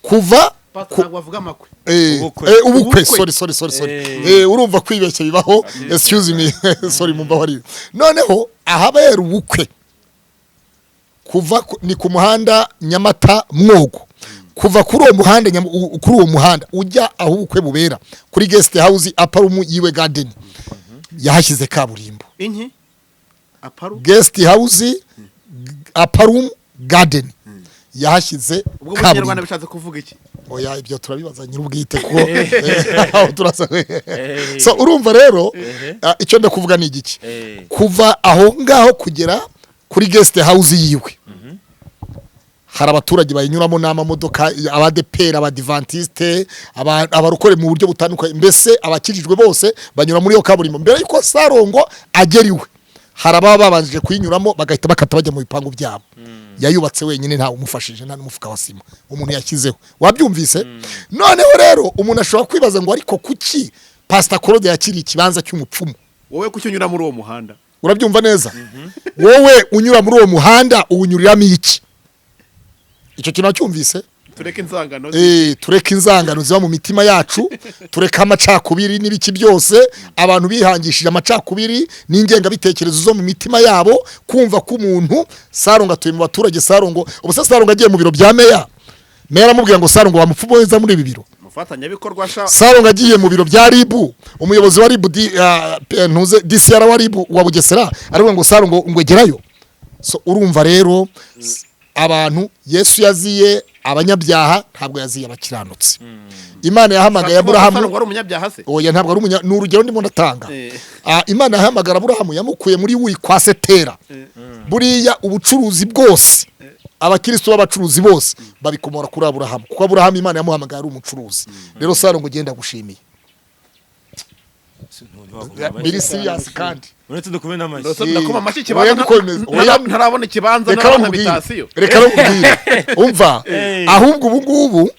kuva Pastor, ntabwo bavuga amakwe. Ubukwe. Ubukwe. Ubukwe. Sorry, sorry, sorry, sorry. Urumva kwibeshya bibaho, excuse me, sorry, mumbabarire. Noneho ahabera ubukwe kuva ni ku muhanda Nyamata Mwogo. Kuva kuri uwo muhanda kuri uwo muhanda ujya aho ubukwe bubera kuri guest house upper room yiwe garden, yahashyize kaburimbo. Inki aparu? Guest house upper room garden yahashyize Ubwo mu Kinyarwanda kaburimbo. bishatse kuvuga iki? Oya, ibyo turabibaza nyir'ubwite kuko aho turasa. So urumva rero, icyo ndakuvuga ni igiki? Kuva aho ngaho kugera kuri guest house yiwe hari abaturage bayinyuramo n'amamodoka, abadeperi, abadivantiste, abarokore mu buryo butandukanye, mbese abakijijwe bose banyura muri iyo kaburimbo. Mbere y'uko Sarongo agera iwe hari ababa babanjije kuyinyuramo bagahita bakata bajya mu bipangu byabo. Yayubatse wenyine, ntawe umufashije, nta n'umufuka wa sima umuntu yashyizeho. Wabyumvise? Noneho rero umuntu ashobora kwibaza ngo ariko kuki Pastor Claude yakiriye ikibanza cy'umupfumu? Wowe kuki unyura muri uwo muhanda? Urabyumva neza? Wowe unyura muri uwo muhanda uwunyuriramo iki? Icyo kintu wacyumvise? Tureke inzangano. Tureke inzangano ziba mu mitima yacu, tureke amacakubiri n'ibiki byose. Abantu bihangishije amacakubiri n'ingengabitekerezo zo mu mitima yabo, kumva ko umuntu Sarongo atuye mu baturage. Sarongo ubu se, Sarongo agiye mu biro bya meya, meya aramubwira ngo Sarongo wamupfumuza muri ibi biro? Umufatanyabikorwa sha. Sarongo agiye mu biro bya RIB, umuyobozi wa RIB ntuze DCR wa RIB wa Bugesera aravuga ngo Sarongo ngo egerayo. So urumva rero, abantu Yesu yaziye abanyabyaha, ntabwo yaziye abakiranutsi. Imana yahamagaye Aburahamu. Sarongo ari umunyabyaha se? Oya, ntabwo ari umunya, ni urugero ndimo ndatanga. Imana yahamagara Aburahamu yamukuye muri Uri kwa se Tera. Buriya ubucuruzi bwose, abakristo b'abacuruzi bose babikomora kuri Aburahamu, kuko Aburahamu Imana yamuhamagaye ari umucuruzi. Rero Sarongo, ugenda gushimiye biri serious kandi. Uretse dukome n'amashyi. Ndose ndakoma amashyi Oya, ikibanza gukomeza. Oya. ntarabona ikibanza, Reka ntarabona nkubwire. habitation. Reka nkubwire, umva, ahubwo ubu ngubu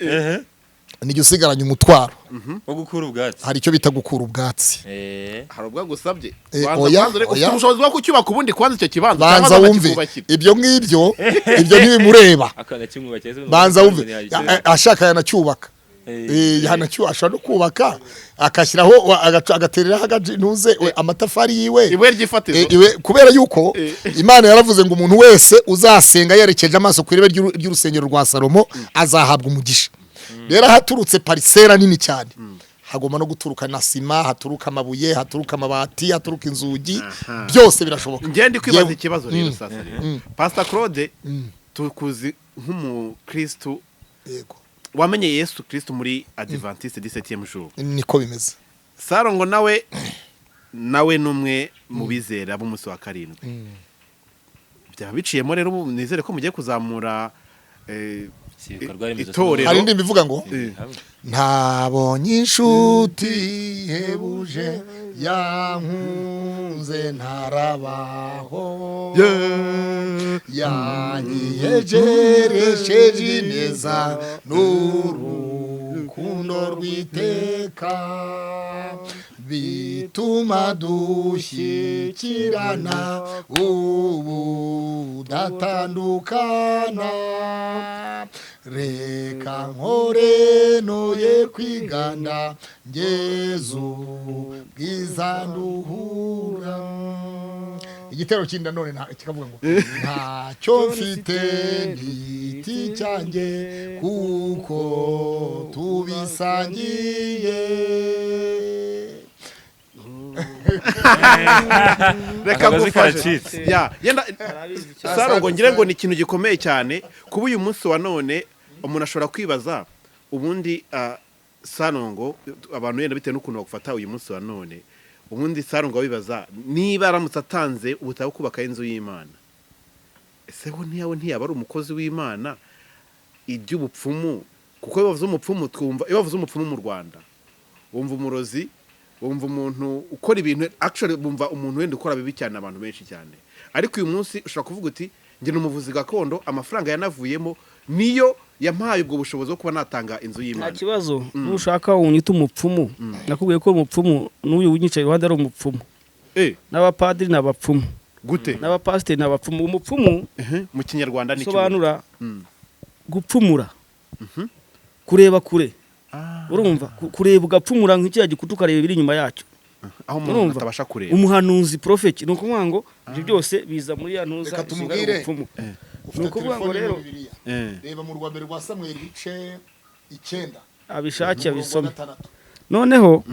nijya usigaranye umutwaro. Wo gukura ubwatsi. Hari icyo bita gukura ubwatsi. Hari ubwo agusabye. Oya, Banza ufite oya. ubushobozi bwo kucyubaka ubundi kwanza icyo kibanza Banza cyangwa wumve. bakikubakira? Ibyo ngibyo, ibyo ntibimureba. Akana kimwubakira. Banza wumve. Ashaka yanacyubaka. Yanacyuha, ashobora no kubaka agashyiraho agatereraho ntuze we, amatafari yiwe. Ibuye ry'ifatizo. Iwe, kubera yuko Imana yaravuze ngo umuntu wese uzasenga yerekeje amaso ku irebe ry'urusengero rwa Salomo azahabwa umugisha. Rero ahaturutse parcelle nini cyane hagomba no guturuka na sima, haturuka amabuye, haturuka amabati, haturuka inzugi, byose birashoboka. Njye ndi kwibaza Yewe. ikibazo rero. Sasa rero, Pastor Claude, tukuzi nk'umukristu wamenye Yesu Kristo muri Adventiste du 7e jour. Niko bimeze. Sarongo nawe n'umwe mu bizera b'umunsi wa karindwi. Byaba biciyemo rero, ubu nizere ko mugiye kuzamura Si ibikorwa remezo. itorero. Hari indirimbo ivuga ngo ntabonye inshuti ihebuje yankunze ntarabaho, yanyiyegeresheje ineza n'urukundo rw'iteka, bituma dushyikirana ubu datandukana. Reka nkore noye kwiganda ngezu bwiza nduhura. Igitero kindi nanone kikavuga ngo ntacyo mfite giti cyanjye kuko tubisangiye. Reka Akagozi ngufashe. karacitse. Ya yenda Sarongo, ngira ngo ni ikintu gikomeye cyane kuba uyu munsi wa none umuntu ashobora kwibaza ubundi Sarongo, abantu yenda bitewe n'ukuntu bagufata uyu munsi wa none, ubundi Sarongo wibaza niba aramutse atanze ubutaka bwo kubaka inzu y'Imana, ese ho ntiyawe ntiyaba ari umukozi w'Imana? Iby'ubupfumu, kuko iyo bavuze umupfumu twumva, iyo bavuze umupfumu mu Rwanda wumva umurozi, wumva umuntu ukora ibintu, actually bumva umuntu wenda ukora bibi cyane, abantu benshi cyane. Ariko uyu munsi ushobora kuvuga uti njye ni umuvuzi gakondo, amafaranga yanavuyemo niyo yampaye ubwo bushobozi bwo kuba natanga inzu Nta y'Imana. kibazo, nushaka unyita umupfumu. Nakubwiye ko umupfumu n'uyu unyicaye iruhande ari umupfumu. N'abapadiri ni abapfumu. Gute? N'abapasiteri ni abapfumu. Umupfumu Mu Kinyarwanda ni bisobanura gupfumura, kureba kure. Urumva, kureba ugapfumura nk'ikiriya gikuta, ukareba ibiri inyuma yacyo. Aho umuntu Urumva? atabasha kureba. Umuhanuzi, prophet, ni ukuvuga ngo ibyo byose biza muri ya ntuza Reka ishinga tumubwire. ubupfumu. Ufite Ni ukuvuga ngo telefone rero irimo Bibiliya. Reba mu rwa mbere rwa Samweli ibice 9, abishake umurongo wa abisome. 6. Noneho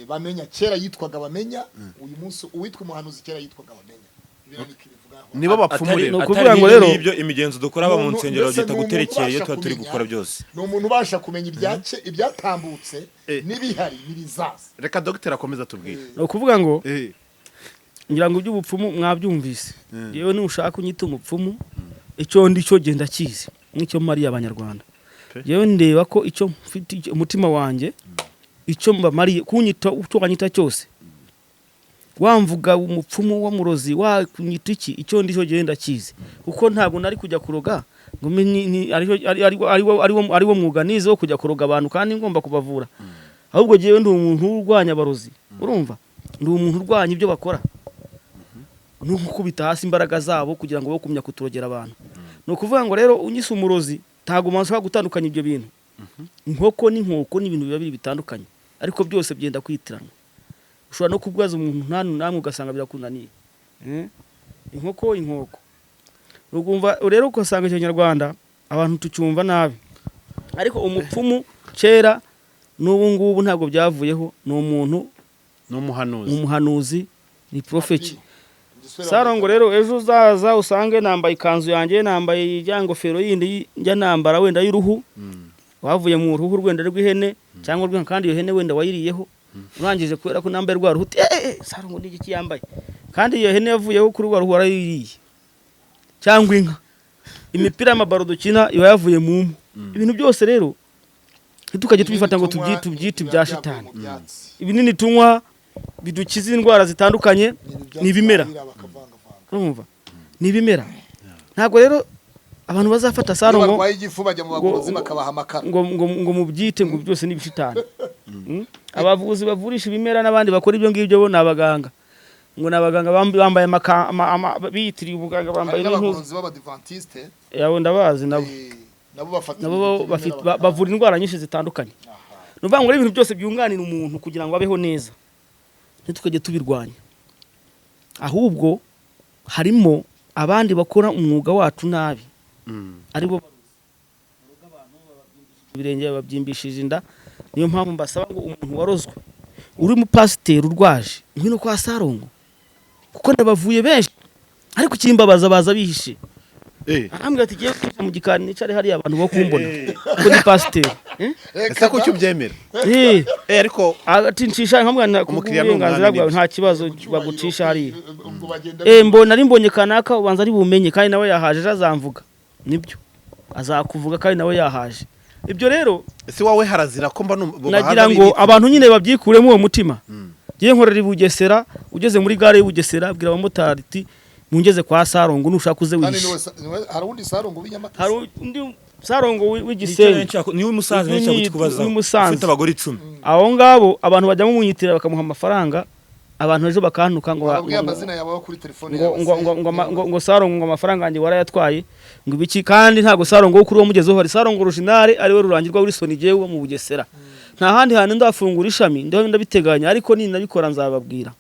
Bamenya kera yitwaga Bamenya, uyu munsi uwitwa umuhanuzi kera yitwaga Bamenya. Bibiliya niko ibivugaho. Nibo bapfumu Atari Ni rero. ukuvuga atari ngo n'ibyo rero- ngibyo, imigenzo dukora aba mu Umuntu- nsengero mbese babyita ni umuntu guterekera iyo ubasha tuba turi kumenya- gukora byose. Ni umuntu ubasha kumenya ibyatambutse n'ibihari n'ibizaza. Reka dogiteri akomeza atubwire. Ni ukuvuga ngo ngira ngo iby'ubupfumu mwabyumvise. Yewe, nushaka unyita umupfumu, icyo ndi cyo genda kizi n'icyo mariye Abanyarwanda. Yewe, ndeba ko icyo mfite umutima wanjye icyo mbamariye, kunyita icyo wanyita cyose, wamvuga umupfumu w'umurozi, wakunyita iki, icyo ndi cyo genda kizi, kuko ntabwo nari kujya kuroga ngo ariwo mwuga nize wo kujya kuroga abantu kandi ngomba kubavura. Ahubwo jyewe ndi umuntu urwanya abarozi, urumva, ndi umuntu urwanya ibyo bakora no gukubita hasi imbaraga zabo kugira ngo bo kumenya kuturogera abantu. Ni ukuvuga ngo rero unyise umurozi, ntabwo umuntu ashobora gutandukanya ibyo bintu. Inkoko n'inkoko ni ibintu biba biri bitandukanye, ariko byose byenda kwitiranwa. Ushobora no kubwaza umuntu nta namwe ugasanga birakunaniye. Inkoko, inkoko, ugumva rero ugasanga Ikinyarwanda abantu tucyumva nabi. Ariko umupfumu kera n'ubu ngubu ntabwo byavuyeho, ni umuntu Ni umuhanuzi. Umuhanuzi, ni prophet. Sarongo rero, ejo uzaza usange nambaye ikanzu yanjye, nambaye ijya ngofero yindi njya nambara wenda y'uruhu, wavuye mu ruhu rwenda rw'ihene cyangwa rw'inka, kandi iyo hene wenda wayiriyeho urangije, kubera ko nambaye rwa ruhu uti Sarongo ni igiki yambaye, kandi iyo hene yavuyeho kuri rwa ruhu warayiriye, cyangwa inka. Imipira y'amabaro dukina iba yavuye mu mpu. Ibintu byose rero ntitukajye tubifata ngo tubyite ibya shitani. Ibinini tunywa bidukiza indwara zitandukanye ni ibimera, urumva, ni ibimera. Ntabwo rero abantu bazafata Iyo Sarongo barwaye igifu bajya mu bagorozi bakabaha amakara. ngo mubyite ngo byose ni ibishitani. Abavuzi bavurisha ibimera n'abandi bakora ibyo ngibyo bo ni abaganga, ngo ni abaganga bambaye biyitiriye ubuganga, Hari bambaye n'impuzu. n'abagorozi b'Abadivantisite. Yawe, ndabazi nabo. Nabo bafata Nabo ibintu by'ibimera bavura indwara nyinshi zitandukanye. Ni ukuvuga ngo rero ibintu byose byunganira umuntu kugira ngo abeho neza, ntitukajye tubirwanya. Ahubwo harimo abandi bakora umwuga wacu nabi, aribo baroga abantu, bababyimbishije ibirenge, bababyimbishije inda. Niyo mpamvu mbasaba ngo umuntu warozwe, uri umupasiteri urwaje, ngwino kwa Sarongo, kuko ndabavuye benshi. Ariko ikimbabaza, baza bihishe. Arambwira ati: "Giye kwica mu gikari, nicare hariya abantu bo kumbona ko ni pasiteri." Eh? Ese kuki ubyemera? Eh, Ariko ati ncisha, nkamwana Umukiriya ni uburenganzira umwami. bwawe, Nibyo. nta kibazo bagucisha hariya. Ubwo bagenda Mbona ari mbonye kanaka, ubanza ari bumenye, kandi nawe yahaje, ejo azamvuga. Nibyo, azakuvuga kandi nawe yahaje. Ibyo rero Ese wowe harazira ko mba nagira ngo abantu nyine babyikuremo uwo mutima. Ngiye nkorera i Bugesera, ugeze muri gare y'i Bugesera, bwira abamotari ati: "Mungeze kwa Sarongo." Nushaka uze Kandi wihishe. Hari undi Sarongo w'inyamata? Hari undi Sarongo w'igisenyi. Niwe umusaza nshaka kukubazaho. W'i Musanze. Ufite abagore 10. Abo ngabo abantu bajyamo munyitirira, bakamuha amafaranga, abantu ejo bakantuka ngo Bababwiye amazina yawe kuri telefone ngo yawe ngo se? ngo Sarongo, ngo amafaranga yanjye warayatwaye, ngo ibiki. Kandi ntabwo Sarongo wo kuri uwo mugezeho, hari Sarongo original, ariwe Rurangirwa Wilson, igiye wo mu Bugesera. Nta handi hantu ndafungura ishami, ndiho ndabiteganya, ariko ninabikora nzababwira.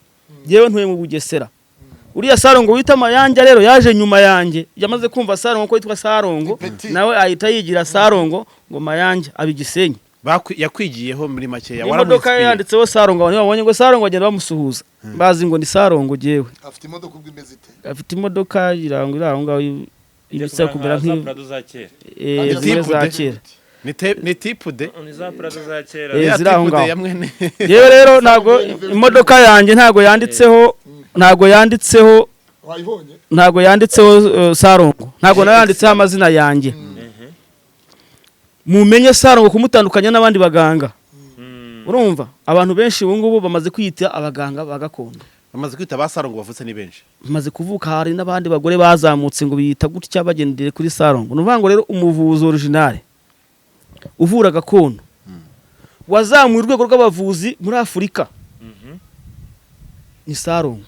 Yewe, ntuye mu Bugesera. Uriya Sarongo wita Mayanja rero yaje nyuma yanjye, yamaze kumva Sarongo ko yitwa Sarongo, Petit. nawe ahita yigira Sarongo ngo Mayanja, aba Igisenyi. Yakwigiyeho muri makeya. Imodoka ye yanditseho Sarongo, abantu babonye ngo Sarongo bagenda bamusuhuza, bazi ngo ni Sarongo jewe. Afite imodoka ubwo imeze ite? Afite imodoka irango iri aho ngaho ibisa kumera Za Prado za kera. Zimwe za kera. Ni type D. Ni za Prado za kera. Eh, Ya ziri aho type D ngaho. ya mwene. Yewe rero, ntabwo imodoka yanjye ntabwo yanditseho Wayibonye? Ntabwo yanditseho Sarongo, ntabwo nayo yanditseho amazina yanjye. Mumenye Sarongo kumutandukanya n'abandi baganga. Urumva abantu benshi ubu ngubu bamaze kwiyita abaganga ba gakondo. Bamaze kwita ba Sarongo bavutse ni benshi. Bamaze kuvuka, hari n'abandi bagore bazamutse ngo biyita gutya bagendere kuri Sarongo. Ni ukuvuga ngo rero umuvuzi original uvura gakondo wazamuye urwego rw'abavuzi muri Afurika ni Sarongo.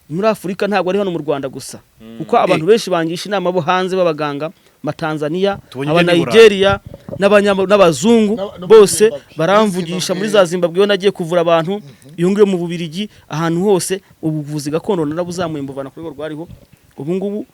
Muri Afurika, ntabwo ari hano mu Rwanda gusa, kuko abantu benshi bangisha inama bo hanze b'abaganga, Matanzania, Tubonye aba ibyo ni Burayi. Nigeria n'abazungu No muri bose Zimbabwe. baramvugisha muri za Zimbabwe iyo nagiye kuvura abantu, iyo ngiyo mu Bubirigi, ahantu hose. Ubuvuzi gakondo narabuzamuye, mbuvana ku rwego rwariho. Ubu ngubu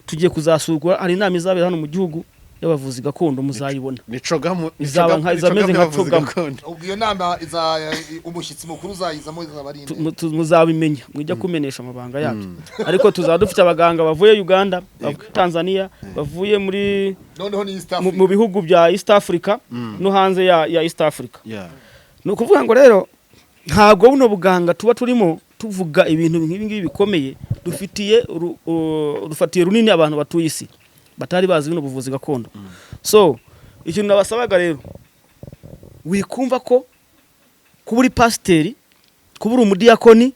tugiye kuzasurwa, hari inama izabera hano mu gihugu y'abavuzi gakondo, muzayibona. Ni CHOGM. Izaba izameze nka CHOGM. Ubwo iyo nama iza, umushyitsi mukuru uzayizamo izaba ari inde? Muzabimenya mwijya kumenesha amabanga yabyo, ariko tuzaba dufite abaganga bavuye Uganda, bavuye Tanzania, bavuye muri Noneho ni East mu Africa. mu bihugu bya East Africa no hanze ya East Africa. Ni ukuvuga ngo rero ntabwo buno buganga tuba turimo tuvuga ibintu nk'ibi ngibi bikomeye, dufitiye dufatiye runini abantu batuye isi batari bazi buno buvuzi gakondo. So ikintu nabasabaga rero, wikumva ko kuba uri pasiteri, kuba uri umudiyakoni,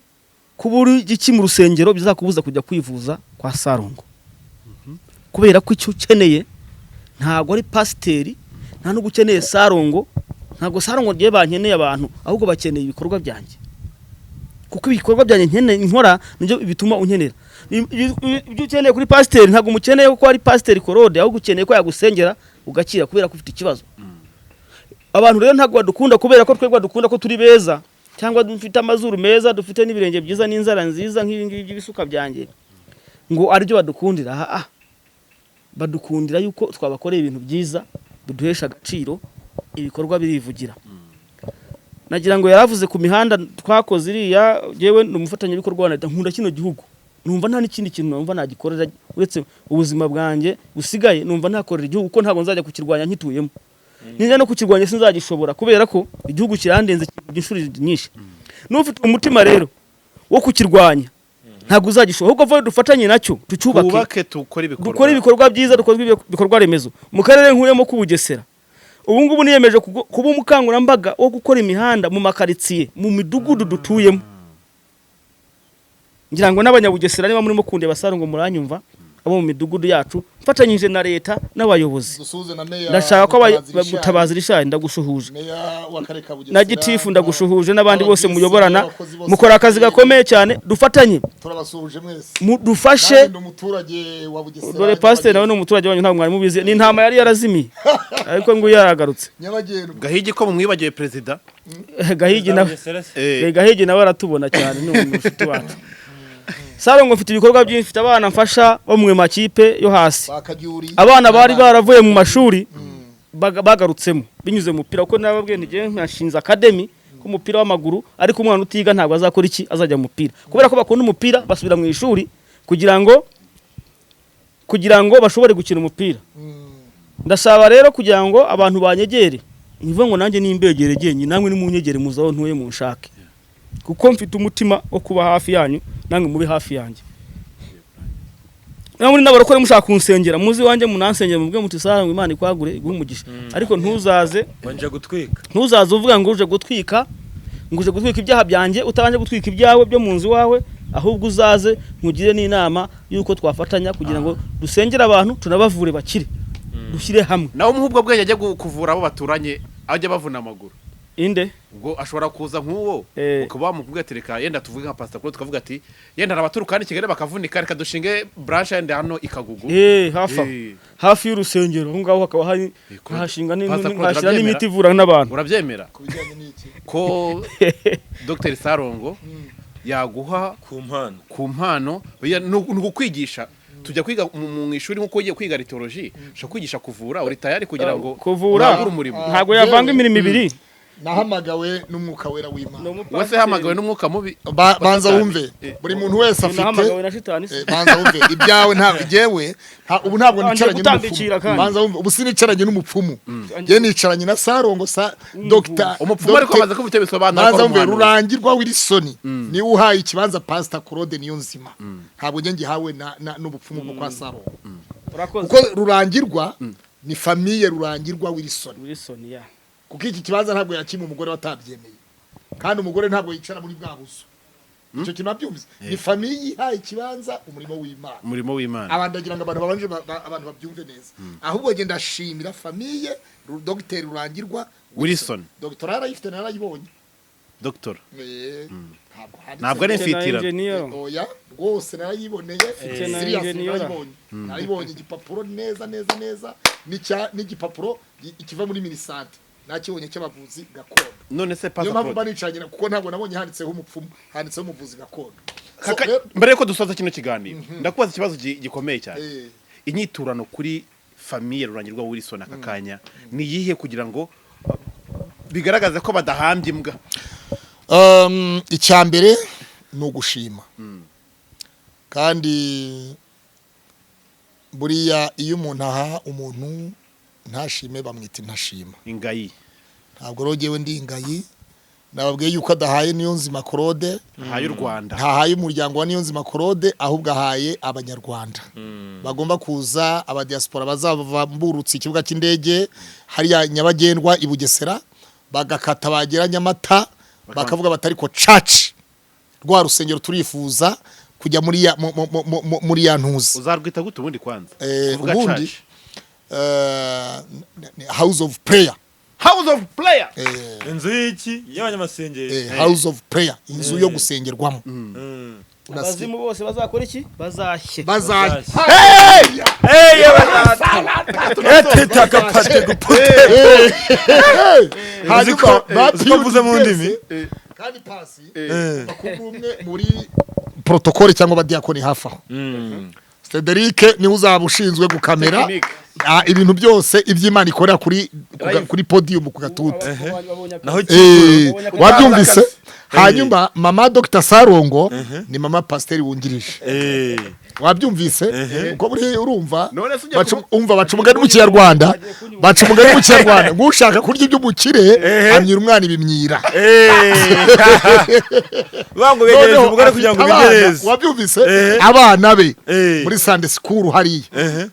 kuba uri igiki mu rusengero bizakubuza kujya kwivuza kwa Sarongo, kubera ko icyo ukeneye ntabwo ari pasiteri, nta n'ubwo ukeneye Sarongo. Ntabwo Sarongo ngiye bankeneye abantu, ahubwo bakeneye ibikorwa byanjye, kuko ibikorwa byanjye nkeneye nkora nibyo bituma unkenera. Ibyo ukeneye kuri pasiteri, ntabwo umukeneye kuko ari pasiteri Claude, ahubwo ukeneye ko yagusengera ugakira kubera ko ufite ikibazo. Abantu rero ntabwo badukunda kubera ko twebwe badukunda ko turi beza, cyangwa dufite amazuru meza, dufite n'ibirenge byiza n'inzara nziza nk'ibi ngibi by'ibisuka byanjye, ngo aribyo badukundira. Ah, badukundira yuko twabakoreye ibintu byiza biduhesha agaciro. Ibikorwa birivugira. Nagira ngo yaravuze ku mihanda twakoze iriya. Yewe, ni umufatanyabikorwa wa leta, nkunda kino gihugu, numva nta n'ikindi kintu numva nagikorera uretse ubuzima bwanjye busigaye, numva ntakorera igihugu, kuko ntabwo nzajya kukirwanya nkituyemo. Ninjya no kukirwanya sinzagishobora, kubera ko igihugu kirandenze inshuro nyinshi. N'ufite umutima rero wo kukirwanya ntabwo uzagishobora, ahubwo vuba dufatanye nacyo tucyubake. Twubake, tukore ibikorwa. Dukore ibikorwa byiza, dukore ibikorwa remezo. Mu karere nkuyemo k'Ubugesera, ubu ngubu niyemeje kuba umukangurambaga wo gukora imihanda mu makaritsiye, mu midugudu dutuyemo. Ngira ngo n'abanyabugesera, niba murimo kundeba, Saro, ngo muranyumva, abo mu midugudu yacu, mfatanyije na leta n'abayobozi. Dusuhuze na meya. Ndashaka ko Mutabazi Richard, Mutabazi Richard, ndagushuhuje. Meya w'akarere ka Bugesera Na gitifu ndagushuhuje, n'abandi bose n'abavisi, muyoborana. n'abakozi bose Mukora akazi gakomeye cyane, dufatanye. Turabasuhuje mwese. Dufashe. Nanjye ndi umuturage wa Bugesera. Dore pasiteri nawe ni umuturage wanyu, ntabwo mwari mubizi, ni intama yari yarazimiye ariko ngo yaragarutse. Nyabagendwa. Gahigi, ko mumwibagiwe perezida? Gahigi nawe. Bugesera se. Gahigi nawe aratubona cyane, ni umushuti wacu. Saro ngo mfite ibikorwa byinshi, mfite abana mfasha bo mu makipe yo hasi. Bakajyuri. Abana bari baravuye mu mashuri bagarutsemo binyuze mu mupira, kuko nababwiye nti njyewe nashinze academy k'umupira w'amaguru, ariko umwana utiga ntabwo azakora iki, azajya mu mupira. Kubera ko bakunda umupira basubira mu ishuri kugira ngo bashobore gukina umupira. Ndasaba rero kugira ngo abantu banyegere, ntivuga ngo nanjye nimbegere jyenyine, namwe nimunyegere, muze aho ntuye munshake, kuko mfite umutima wo kuba hafi yanyu, namwe mube hafi yanjye. Namwe muri n'abarokore mushaka kunsengera, muzi iwanjye munansengera, mubwe muti sara ngo Imana ikwagure, iguhe umugisha, ariko ntuzaze Wanje gutwika. Ntuzaze uvuga ngo uje gutwika, ngo uje gutwika ibyaha byanjye utabanje gutwika ibyawe byo mu nzu iwawe. Ahubwo uzaze nkugire n'inama y'uko twafatanya kugira ngo dusengere abantu, tunabavure bakire, dushyire hamwe. Nawe umuha ubwo bwenge ajya kuvura abo baturanye, ajya bavuna amaguru. Inde? Ubwo ashobora kuza nk'uwo ukaba wamubwira ati reka yenda tuvuge nka Pastor Claude, tukavuga ati yenda hari abaturuka hano i Kigali bakavunika, reka dushinge branch yenda hano i Kagugu. Hafi aho. Eh, Hafi y'urusengero aho ngaho hakaba hari Claude, nkahashinga Pastor Claude, nkahashyira urabyemera? n'imiti ivura n'abantu. Urabyemera? Ku bijyanye n'iki? Ko Dr Sarongo yaguha Ku mpano. Ku mpano. Oya, ni ukukwigisha, tujya kwiga mu ishuri nk'uko ugiye kwiga litoloji, ushobora kwigisha kuvura, uri tayari kugira ngo Kuvura. wagure umurimo? Ntabwo yavanga imirimo ibiri. Nahamagawe n'umwuka wera w'Imana. Wese yahamagawe n'umwuka mubi. Banza Satani. wumve, buri muntu wese afite Nahamagawe na shitani se? Banza wumve ibyawe, ntabwo jyewe ubu ntabwo Banza nicaranye gutambikira n'umupfumu. kandi. Banza wumve, ubu sinicaranye n'umupfumu, njye nicaranye na Sarongo sa Dr. Umupfumu ariko amaze kuba icyo bisobanura ko Banza ari wumve. umuhanuzi. Rurangirwa Wilson niwe uhaye ikibanza Pastor Claude Niyonzima, ntabwo njye ngihawe n'ubupfumu bwo kwa Sarongo. Urakoze. Kuko Rurangirwa ni famille, Rurangirwa Wilson. Wilson ya. Kuko iki kibanza ntabwo yakima umugore watabyemeye, kandi umugore ntabwo yicara muri bwa buso. Icyo kintu nabyumvise, ni famille yihaye ikibanza umurimo w'Imana. Umurimo w'Imana. Abantu ndagira ngo abantu babanje abantu babyumve neza. Ahubwo ngenda ndashimira famille Dr. Rurangirwa Wilson. Dr. arayifite, narayibonye. Dr. Ntabwo handitse. Ntabwo ari Mfite na imfitirano. engineer. Oya rwose, narayiboneye. Mfite na Serious, engineer. narayibonye igipapuro neza neza neza, n'igipapuro kiva muri Minisante nakibonye cy'abavuzi gakondo. None se Niyo Pastor mpamvu mba Claude, nicaranye kuko ntabwo nabonye handitseho umupfumu, handitseho umuvuzi gakondo. So, Mbere yuko dusoza kino kiganiro, ndakubaza ikibazo gikomeye cyane. Inyiturano kuri famille Rurangirwa Wilson aka kanya ni iyihe, kugira ngo bigaragaze ko badahambye imbwa? Icya mbere ni ugushima, kandi buriya iyo umuntu aha umuntu ntashime bamwita intashima. Ingayi. Ntabwo rero jyewe ndi ingayi. Nababwiye yuko adahaye Niyonzima Claude, Ahaye u Rwanda. ntahaye umuryango wa Niyonzima Claude, ahubwo ahaye abanyarwanda bagomba kuza, abadiaspora bazava mburutse ikibuga cy'indege hariya Nyabagendwa i Bugesera, bagakata bagera Nyamata bakavuga batari ko church, rwa rusengero turifuza kujya muri ya muri ya ntuzi. Uzarwita gute ubundi kwanza? Eh, Kuvuga ubundi church. House of prayer. House of prayer. Inzu y'iki? Y'abanyamasengesho. House of prayer, inzu yo gusengerwamo. Abazimu bose bazakora iki? Bazashye. Bazajya. Hey, etetaka gupute. Hanyuma Uzi ko mvuze mu ndimi? Kandi pasi bakuru umwe muri protocole cyangwa abadiyakoni hafi aho, Cedric, niwe uzaba ushinzwe gukamera. Technique. Ibintu byose iby'Imana ikorera kuri podium, ku gatuti. Naho Wabyumvise. Hanyuma mama Dr Sarongo ni mama pasiteri wungirije. Wabyumvise uko buri urumva. None se ujya Umva, baca umugani mu Kinyarwanda, baca umugani mu Kinyarwanda ngo ushaka kurya iby'umukire amyira umwana ibimyira. Bango begereje Noneho umugore kugira ngo afite abana, bigereze. Wabyumvise? Eh. Abana be muri Sunday school hariya,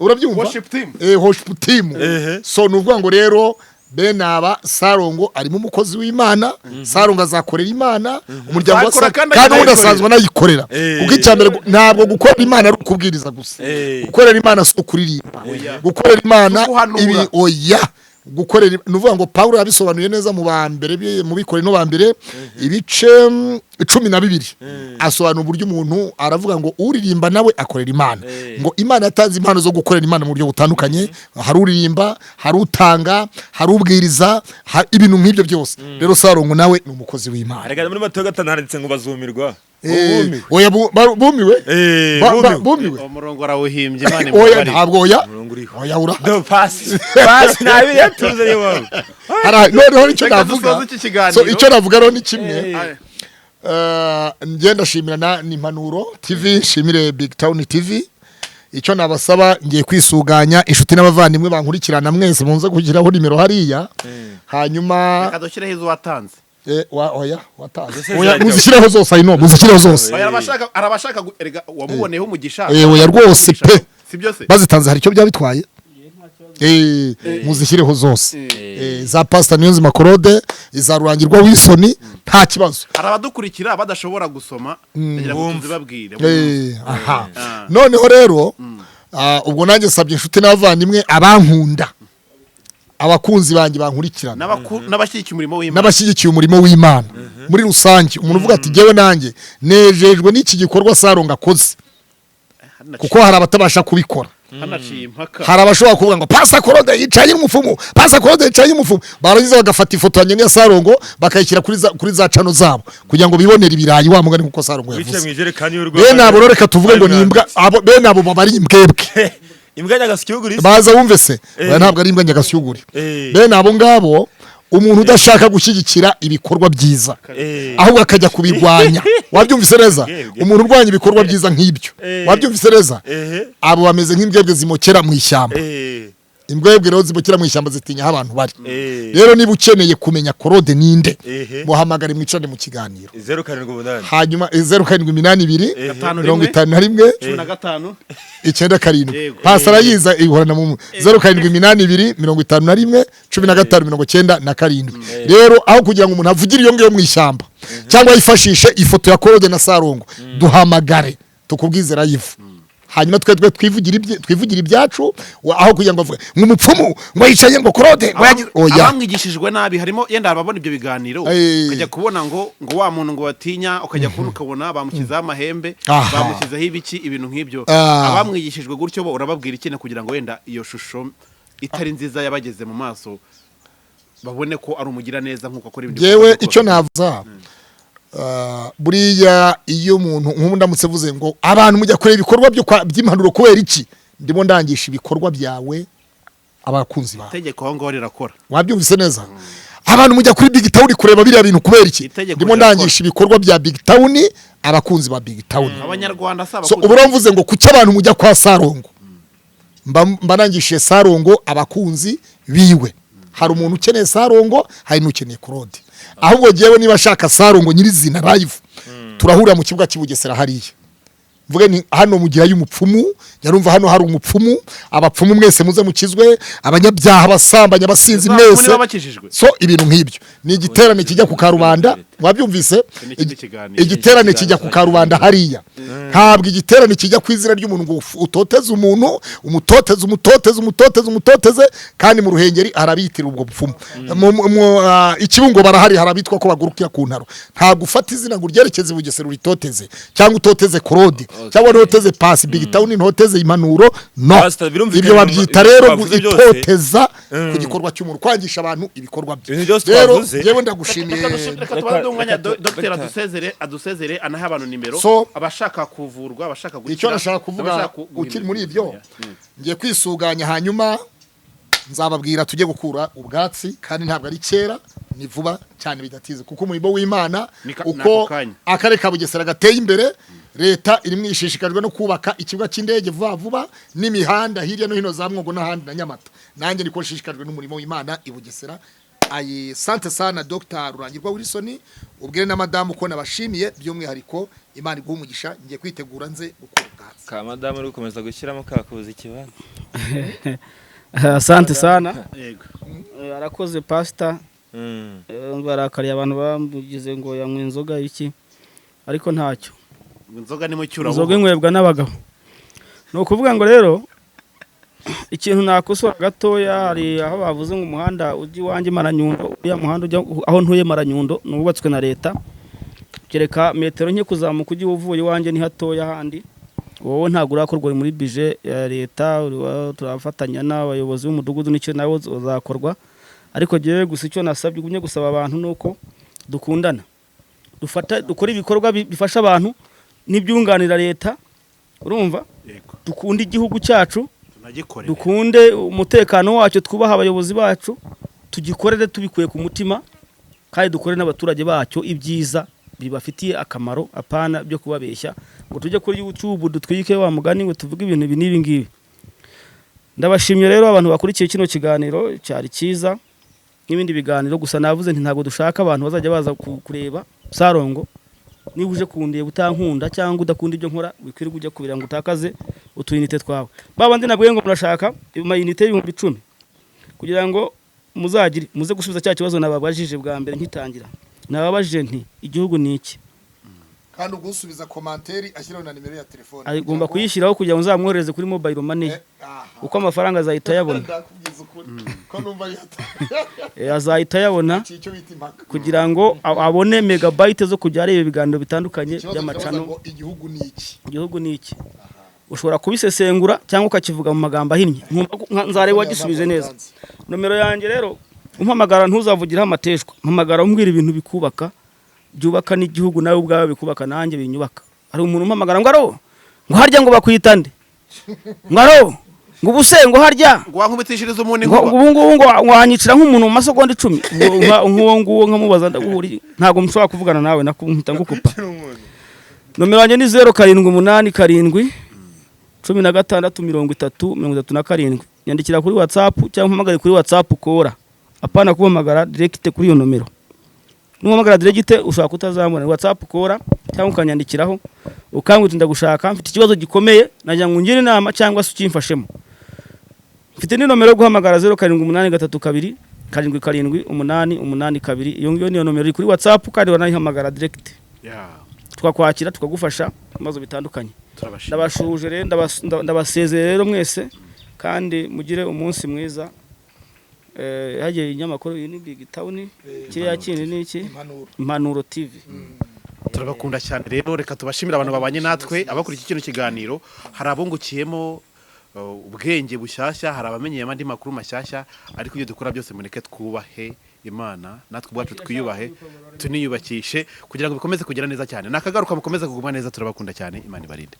urabyumva? Worship team. Worship team. Eh. So ni ukuvuga ngo rero Bene aba, Sarongo arimo umukozi w'Imana. Sarongo azakorera Imana, umuryango wa Azakora kandi kandi ubundi anayikorera. asanzwe anayikorera, kuko icya mbere ntabwo gukora Imana ari ukubwiriza gusa. Gukorera Imana si ukuririmba. Gukorera Imana Si uguhanura. ibi, oya. Gukorera, ni ukuvuga ngo Pawulo yabisobanuye neza mu ba mbere mu Bikorino ba mbere ibice 12, asobanura uburyo umuntu, aravuga ngo uririmba nawe akorera Imana. Ngo Imana yatanze impano zo gukorera Imana mu buryo butandukanye: hari uririmba, hari utanga, hari ubwiriza, ibintu nk'ibyo byose. Rero Sarongo nawe ni umukozi w'Imana. Arega muri Matayo 5 handitse ngo bazumirwa. Eh, oya, bumiwe. Bumiwe. Bumiwe. Uwo murongo arawuhimbye, Imana Oya. imubabarire. Ntabwo, oya. Umurongo uriho. Oya, urahari. Do pasi pasi nabi yatuze, niyo mpamvu. Noneho icyo Reka navuga, dusoze iki kiganiro. so icyo navuga rero ni kimwe. Aye. Njye ndashimira na ni Impanuro TV, nshimire Big Town TV. Icyo nabasaba, ngiye kwisuganya inshuti n'abavandimwe bankurikirana mwese, munze kugiraho nimero hariya, hanyuma Reka dushyireho izo watanze. Oya, watanze. Zose Oya, zirajyaho. muzishyireho zose, ayino muzishyireho zose. Oya, arabashaka erega wamuboneyeho umugisha. Oya rwose pe. Si byo se? Bazitanze hari icyo byaba bitwaye? Muzishyireho zose. Za Pastor Niyonzima Claude, iza Rurangirwa Wilson, nta kibazo. Hari abadukurikira badashobora gusoma, ndagira ngo tuzibabwire. Aha. Ah. Noneho rero ubwo nanjye nsabye inshuti n'abavandimwe, abankunda, abakunzi banjye bankurikirana, N'abashyigikiye umurimo w'Imana. N'abashyigikiye umurimo w'Imana muri rusange, umuntu uvuga ati: "Jyewe nanjye nejejwe n'iki gikorwa Sarongo akoze," kuko hari abatabasha kubikora. Hanaciye impaka. Hari abashobora kuvuga ngo Pasa Claude yicaye umufumu, Pasa Claude yicaye umufumu, barangiza bagafata ifoto yanjye n'iya Sarongo bakayishyira kuri za channel zabo kugira ngo bibonere ibirayi, wa mugani nkuko Sarongo Wicaye mu yavuze. ijerekani y'urwo. Bene abo rero, reka tuvuge ngo ni imbwa. Abo bene abo baba ari imbwebwe. Imbwa nyagasyuguri. Baza wumve se. Oya, ntabwo ari imbwa nyagasyuguri. Bene abo ngabo, umuntu udashaka gushyigikira ibikorwa byiza ahubwo akajya kubirwanya, wabyumvise neza? Mbwebwe. Umuntu urwanya ibikorwa byiza nk'ibyo, wabyumvise neza? Abo bameze nk'imbwebwe zimokera mu ishyamba. Imbwebwe rero zimokera mu ishyamba zitinya aho abantu bari. Rero niba ukeneye kumenya Claude ninde, muhamagare mwicarane mu kiganiro. 078. Hanyuma 0782 5 mirongo 1 51 15 97. Yego. Pasi arayiza, ihorana mu 0782 51 15 97. Rero aho kugira ngo umuntu avugire iyo ngiyo mu ishyamba cyangwa yifashishe ifoto ya Claude na Sarongo, duhamagare tukubwize live, hanyuma twe twivugira ibyacu, aho kugira ngo avuge ngo umupfumu ngo yicaye, ngo Claude ngo yagize, oya. Abamwigishijwe nabi harimo, yenda ababona ibyo biganiro, ukajya kubona ngo wa muntu ngo batinya, ukajya kubona ukabona bamushyizeho amahembe, bamushyizeho ibiki, ibintu nk'ibyo. Abamwigishijwe gutyo bo urababwira iki kugira ngo wenda iyo shusho itari nziza yabageze mu maso babone ko ari umugiraneza nk'uko akora ibindi Yewe, bikorwa? Icyo navuza, buriya iyo umuntu nk'ubu ndamutse mvuze ngo abantu mujya kureba ibikorwa by'impanuro kubera iki, ndimo ndangisha ibikorwa byawe abakunzi bawe. Itegeko aho ngaho rirakora. Wabyumvise neza? Abantu mujya kuri Big Town kureba biriya bintu kubera iki, Itegeko ndimo rirakora. ndangisha ibikorwa bya Big Town abakunzi ba Big Town. Abanyarwanda si So abakunzi. ubu rero mvuze ngo kuki abantu mujya kwa Sarongo, mba nangishije Sarongo abakunzi biwe. Hari umuntu ukeneye Sarongo, hari n'ukeneye Claude. Ahubwo jyewe niba ashaka Sarongo nyirizina live, turahurira mu kibuga cy'i Bugesera hariya, mvuge ni hano mugira y'umupfumu, yarumva hano hari umupfumu, abapfumu mwese muze mukizwe, abanyabyaha, abasambanya, abasinzi Abapfumu mwese. niba bakijijwe. So ibintu nk'ibyo ni igiterane kijya ku karubanda, wabyumvise? Ni ikindi kiganiro. Igiterane kijya ku karubanda hariya, ntabwo igiterane kijya ku izina ry'umuntu ngo utoteze umuntu, umutoteze, umutoteze, umutoteze, umutoteze. Kandi mu Ruhengeri hari abiyitirira ubwo bupfumu. Ikibungo barahari, hari abitwa ko bagurukira ku ntaro. Ntabwo ufata izina ngo uryerekeze i Bugesera uritoteze, cyangwa utoteze Claude, cyangwa ntoteze Pasi Big Town, ntoteze Impanuro, no. Pastor, birumvikana. Ibyo babyita rero Twavuze byose. itoteza ku gikorwa cy'umuntu, kwangisha abantu ibikorwa bye. Ibintu byose Rero twavuze. yewe, ndagushimiye. Reka tubanze umwanya dogiteri adusezere, anahe abantu nimero, abashaka kuvurwa, abashaka gukira, Icyo nashaka kuvuga, abashaka ukiri muri ibyo, guhindura. Ngiye kwisuganya, hanyuma nzababwira tujye gukura ubwatsi, kandi ntabwo ari kera, ni vuba cyane bidatize, kuko umurimo w'Imana Ni uko ako kanya. akarere ka Bugesera gateye imbere, leta irimo ishishikajwe no kubaka ikibuga cy'indege vuba vuba n'imihanda hirya no hino za Mwogo n'ahandi na Nyamata. Nanjye niko nshishikajwe n'umurimo w'Imana i Bugesera. Ayi, sante sana Dr Rurangirwa Wilson, ubwire na madamu ko nabashimiye by'umwihariko. Imana iguhe umugisha. Ngiye kwitegura nze gukura ubwatsi. Ka madamu uri gukomeza gushyiramo kakuza ikibanza. Asante sana. Yego. Arakoze pastor. Barakariye abantu bamugize ngo yanywa inzoga iki, ariko ntacyo. Inzoga ni mu cyura. Inzoga inywebwa n'abagabo. Ni ukuvuga ngo rero ikintu nakosora gatoya, hari aho bavuze ngo umuhanda ujya iwanjye Maranyundo, uriya muhanda ujya aho ntuye Maranyundo ni uwubatswe na leta, kereka metero nke kuzamuka ujya uvuye iwanjye ni hatoya, handi wowe ntabwo urakorwa, uri muri bije ya leta, turafatanya n'abayobozi b'umudugudu n'icyo nawe uzakorwa. Ariko jyewe gusa icyo nasabye, ugumye gusaba abantu, ni uko dukundana, dufata dukora ibikorwa bifasha abantu n'ibyunganira leta, urumva? Yego. Dukunde igihugu cyacu, tunagikorere, dukunde umutekano wacyo, twubahe abayobozi bacu, tugikorere tubikuye ku mutima, kandi dukore n'abaturage bacyo ibyiza bibafitiye akamaro, apana byo kubabeshya ngo tujye kuri YouTube dutwike wa mugani ngo tuvuge ibintu ibi n'ibi ngibi. Ndabashimye rero abantu bakurikiye kino kiganiro, cyari cyiza n'ibindi biganiro. Gusa navuze nti ntabwo dushaka abantu bazajya baza kureba sarongo. Niba uje kundeba utankunda cyangwa udakunda ibyo nkora, wikwirirwa ujya kubira ngo utakaze utuyinite twawe. Babandi nabwiye ngo murashaka amayinite 10,000 kugira ngo muzagire muze gusubiza cya kibazo nababajije bwa mbere nkitangira. Nababajije nti igihugu ni iki? Kandi ugusubiza commentaire ashyiraho na nimero ya telefone. Agomba kuyishyiraho kugira ngo nzamwohereze kuri mobile money, uko amafaranga azahita ayabona. Ndakubwiza ukuri ko numva ari Azahita ayabona icyo bita impaka. kugira ngo abone megabyte zo kujya areba ibiganiro bitandukanye Ikibazo by'amacano. kirabaza ngo igihugu ni iki? Igihugu ni iki? Ushobora kubisesengura cyangwa ukakivuga mu magambo ahinnye. Nkumva ko nzareba wagisubije neza. Nomero yanjye rero, umpamagara ntuzavugiraho amateshwa, mpamagara umbwira ibintu bikubaka, byubaka n'igihugu, nawe ubwawe bikubaka, nanjye binyubaka. Hari umuntu umpamagara ngo aro, ngo harya ngo bakwita nde, ngo aro, ngo ubuse, ngo harya ngo wankubitishirize umuntu ngo inkuba. Ubu ngubu ngo wanyicira nk'umuntu mu masegonda 10. Nk'uwo nguwo nkamubaza ndaguhuriye, ntabwo mushobora kuvugana nawe, nakumpita ngukupa. Nomero yanjye ni 0787 16 30 37. Nyandikira kuri WhatsApp cyangwa umpamagare kuri WhatsApp kora, apana kumpamagara direct kuri iyo nomero. Numpamagara direct ushobora kutazamura. WhatsApp kora cyangwa ukanyandikiraho ukambwira uti ndagushaka, mfite ikibazo gikomeye, nagira ngo ungire inama cyangwa se ukimfashemo. Mfite ni nomero yo guhamagara, 0783 2 7 8 8 2. Iyo ngiyo niyo nomero iri kuri WhatsApp, kandi wanayihamagara direct, tukakwakira, tukagufasha mu bibazo bitandukanye. Turabashimira. Ndabashuhuje rero, ndabasezeye rero mwese, kandi mugire umunsi mwiza. Hagiye inyamakuru iyi ni Big Town, kiriya kindi ni iki? Impanuro. Impanuro TV. Turabakunda cyane rero. Reka tubashimire abantu babanye natwe, abakurikiye kino kiganiro. Hari abungukiyemo ubwenge bushyashya, hari abamenyeyemo andi makuru mashyashya. Ariko ibyo dukora byose, mureke twubahe Imana, natwe ubwacu twiyubahe, tuniyubakishe kugira ngo bikomeze kugera neza cyane. Nakagaruka, mukomeze kuguma neza. Turabakunda cyane, Imana ibarinde.